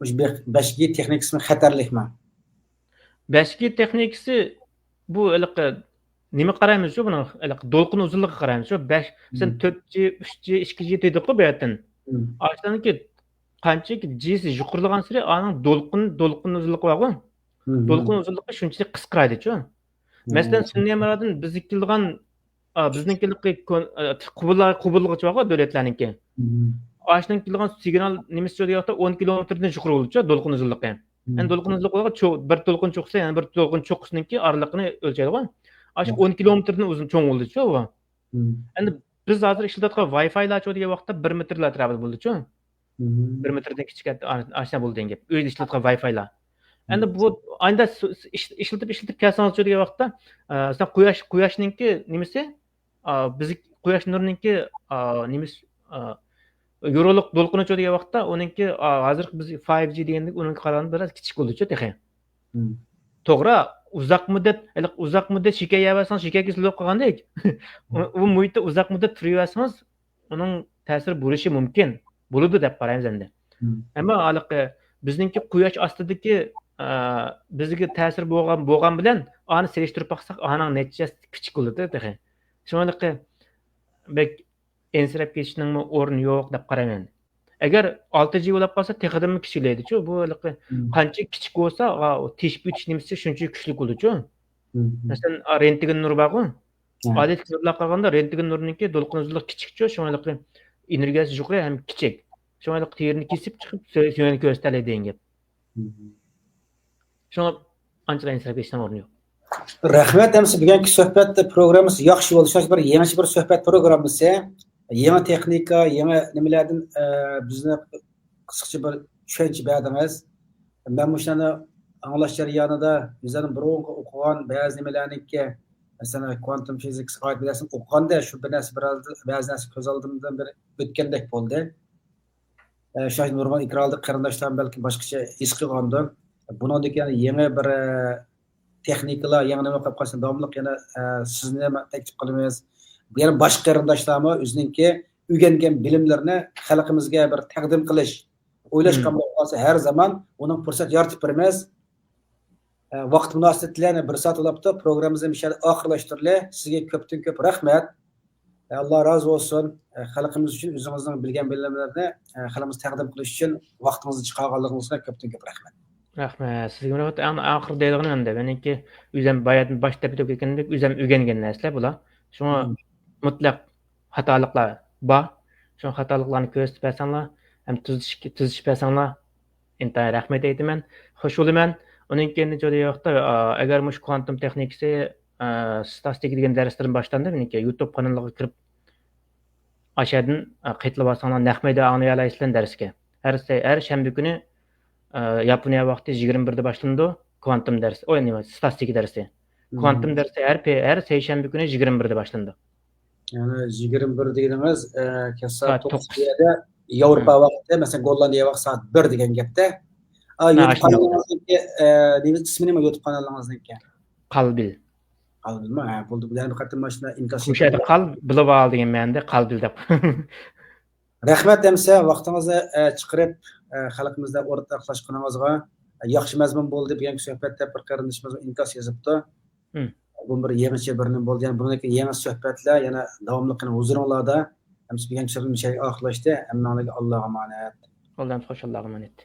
مۇشۇ بەش جى تېخنىكىسىمۇ خەتەرلىكمۇ؟ بەش جى تېخنىكىسى بۇ ھېلىقى نېمە قارايمىزچۇ بۇنىڭ؟ ھېلىقى دولقۇن ئۇزۇنلۇقىغا قارايمىزچۇ. بەش، مەسىلەن، تۆت جى، ئۈچ جى، ئىككى جى دېدۇققۇ بۇ يەردىن. ئاشۇلارنىڭكى قانچىكى جىسى يۇقىرىلىغانسېرى ئانىڭ دولقۇن، دولقۇن ئۇزۇنلۇقى بارغۇ. دولقۇن ئۇزۇنلۇقى شۇنچىلىك قىسقىرايدىچۇ. مەسىلەن، سۈنئىي ئەمراردىن بىزگە كېلىدىغان، ئا، بىزنىڭكىلىكى كون-، ئا، قوبۇللا-، قوبۇللىغۇچى بارغۇ دۆلەتلەرنىڭكى. ئاشۇنىڭ كېلىدىغان سىگنال نېمىسى دېگەن ۋاقىتتا ئون كىلومېتىردىن يۇقىرى بولىدۇچۇ دولقۇن ئۇزۇنلۇقى. يەنى دولقۇن ئۇزۇنلۇقى بولغان چو-، بىر دولقۇن چوققىسى يەنە بىر دولقۇن چوققىسىنىڭكى ئارىلىقىنى ئۆلچەيدىغۇ. ئاشۇ ئون كىلومېتىردىن ئۇزۇن چوڭ بولىدىچۇ بۇ. ئەمدى بىز ھازىر ئىشلىتىۋاتقان ۋاي فايلارچۇ دېگەن ۋاقىتتا بىر مېتىرلا ئەتراپىدا بولىدىچۇ. بىر مېتىردىن كىچىك ئەت-، ئا-، ئاشۇنداق بولىدۇ دېگەن گەپ. ئۆيدە ئىشلىتىۋاتقان ۋاي فايلار. ئەمدى بۇ ئايدا سۇ-، سۇ-، ئىش-، ئىشلىتىپ، ئىشلىتىپ كەلسىڭىزچۇ دېگەن ۋاقىتتا، ئە، سەن قۇياش، قۇياشنىڭكى نېمىسى، ئا، بىز قۇياش نۇرىنىڭكى، ئا، نېمىسى، ئا، يورۇقلۇق دولقۇنىچۇ دېگەن ۋاقىتتا ئۇنىڭكى، ئا، ھازىرقى بىز فايف جى دېگەندەك ئۇنىڭغا قارىغاندا بىراز كىچىك بولىدۇچۇ تېخى. توغرا، ئۇزاق مۇددەت، ھېلىقى ئۇزاق مۇددەت شېكەر يەۋەرسىڭىز، شېكەر كېسىلى بولۇپ قالغاندەك. ئۇ، ئۇ مۇھىتتا ئۇزاق مۇددەت تۇرۇۋەرسىڭىز، ئۇنىڭ تەسىرى بولۇشى مۇمكىن. بولىدۇ دەپ قارايمىز ئەمدى. ئەمما ھېلىقى بىزنىڭكى قۇياش ئاستىدىكى، ئە، بىزگە تەسىر بولغان، بولغان بىلەن ئانى سېلىشتۇرۇپ باقساق، ئانىڭ نەتىجىسى كىچىك بولىدۇ تېخى. شۇڭا ھېلىقى بەك ئەنسىرەپ كېتىشنىڭمۇ ئورنى يوق دەپ قارايمەن. ئەگەر ئالتە جى بولاپ قالسا، تېخىدىنمۇ كىچىكلەيدىچۇ. بۇ ھېلىقى قانچە كىچىك بولسا، ئا، تېشىپ ئۆتۈش نېمىسى شۇنچە كۈچلۈك بولىدۇچۇ. مەسىلەن، ئا، رېنتگېن نۇرى بارغۇ. ئادەتتىكى نۇرلارغا قارىغاندا رېنتگېن نۇرىنىڭكى دولقۇن ئۇزۇنلۇقى كىچىكچۇ، شۇڭا ھېلىقى ئېنېرگىيەسى يۇقىرى ھەم كىچىك. شۇڭا ھېلىقى تېرىنى كېسىپ چىقىپ، سۆ-، سۆڭەكنى كۆرسىتەلەيدۇ دېگەن گەپ. شۇڭا ئانچىلا ئەنسىرەپ كېتىشنىڭ ئورنى يوق. رەھمەت، ئەمىسە بۈگۈنكى سۆھبەت پروگراممىسى ياخشى بولدى. شۇڭا بىر يېڭىچە بىر سۆھبەت پروگراممىسى، يېڭى تېخنىكا، يېڭى نېمىلەردىن، ئە، بىزنى قىسقىچە بىر چۈشەنچە بەردىڭىز. مەن مۇشۇلارنى ئاڭلاش جەريانىدا ئۆزۈمنىڭ بۇرۇنقى ئوقۇغان بەزى نېمىلەرنىڭكى، مەسىلەن، كۋانتۇم فىزىكىسىغا ئائىت بىر نەرسىنى ئوقۇغاندا، شۇ بىر نەرسە بىر، بەزى نەرسە كۆز ئالدىمدىن بىر ئۆتكەندەك بولدى. ئە، شۇ نۇرغۇن ئېكراندا قېرىنداشلار بەلكىم باشقىچە ھېس قىلغاندۇ. بۇنىڭدىكى يەنە يېڭى بىر، ئە، تېخنىكىلار، يېڭى نېمە قىلىپ قالسا داۋاملىق يەنە، ئە، سىزنى تەكلىپ قىلىمىز. يەنە باشقا قېرىنداشلارمۇ ئۆزىنىڭكى ئۆگەنگەن بىلىملىرىنى خەلقىمىزگە بىر تەقدىم قىلىش، ئويلاشقان بولۇپ قالسا ھەر زامان ئۇنىڭ پۇرسەت يارىتىپ بېرىمىز. ئە، ۋاقىت مۇناسىۋىتى بىلەن بىر سائەت بولاپتۇ. پروگراممىمىزنى مۇشۇ يەردە ئاخىرلاشتۇرىلى. سىزگە كۆپتىن كۆپ رەھمەت. ئە، ئاللا رازى بولسۇن. ئە، خەلقىمىز ئۈچۈن ئۆزىڭىزنىڭ بىلگەن بىلىملىرىنى، ئە، خەلقىمىزگە تەقدىم قىلىش ئۈچۈن ۋاقتىڭىزنى چىقارغانلىقىڭىزغا كۆپتىن كۆپ رەھمەت. رەھمەت. سىزگە رەھمەت. ئەڭ ئاخىرىدا دەيدىغىنىم ئەمدى، مېنىڭكى ئۆزۈم بايادىن باشتا دەپ ئۆتكەندەك ئۆزۈم ئۆگەنگەن نەرسىلەر بۇلار. شۇڭا مۇتلەق خاتالىقلار بار. شۇڭا خاتالىقلارنى كۆرسىتىپ بەرسەڭلار ھەم تۈزىتىش، تۈزىتىپ بەرسەڭلار ئىنتايىن رەھمەت ئېيتىمەن. خوش بولىمەن. ئۇنىڭ كېيىن نەچچە ۋاقىتتا، ئا، ئەگەر مۇشۇ كۋانتۇم تېخنىكىسى، ئا، ستاتىستىكا دېگەن دەرسلىرىم باشلاندى، مېنىڭكى يۇتۇب قانىلىغا كىرىپ، ئاشەدىن، ئا، قېتىلىۋالساڭلار نەق مەيدان ئاڭلىيالايسىلەر دەرسكە. ھەر سەي-، ھەر شەنبە كۈنى، ئا، ياپونىيە ۋاقتى يىگىرمە بىردە باشلىنىدۇ كۋانتۇم دەرسى، ئوي، نېمە، ستاتىستىكا دەرسى. كۋانتۇم دەرسى ھەر پې-، ھەر سەيشەنبە كۈنى يىگىرمە بىردە باشلىنىدۇ. يەنى يىگىرمە بىر دېگىنىڭىز، ئە، كەچ سائەت سائەت توققۇز توققۇز. يەردە ياۋروپا ۋاقتى، مەسىلەن، گوللاندىيە ۋاقتى سائەت بىر دېگەن گەپتە. ئا، ھە، يۇتۇب ئاشۇنداق. قانىلىڭىزنىڭكى، ئە، نېمە ئىسمى نېمە يۇتۇب قانىلىڭىزنىڭكى؟ قالبىل. قالبىلمۇ؟ ھە، بولدى. بۇ يەنە بىر قېتىم مانا شۇنداق ئىنكاس مۇشۇ يەردە قال، بىلىۋال دېگەن مەنىدە قالبىل دەپ. رەھمەت ئەمىسە، ۋاقتىڭىزنى، ئە، چىقىرىپ، ئە، خەلقىمىزدە ئورتاقلاشقىنىڭىزغا. ئە، ياخشى مەزمۇن بولدى بۈگۈنكى سۆھبەت دەپ بىر قېرىندىشىمىز ئىنكاس يېزىپتۇ. بۇ بىر يېڭىچە بىر نېمە بولدى. يەنە بۇنىڭدىن كېيىن يېڭى سۆھبەتلەر، يەنە داۋاملىق يەنە ھۇزۇرۇڭلاردا. ئەمىسە بۈگۈنكى سۆھبەتلىرىمىز شۇ يەرگە ئاخىرلاشتى. ھەممىڭلارگە ئاللاغا ئامانەت. ئاللا خوش، ئاللاغا ئامانەت.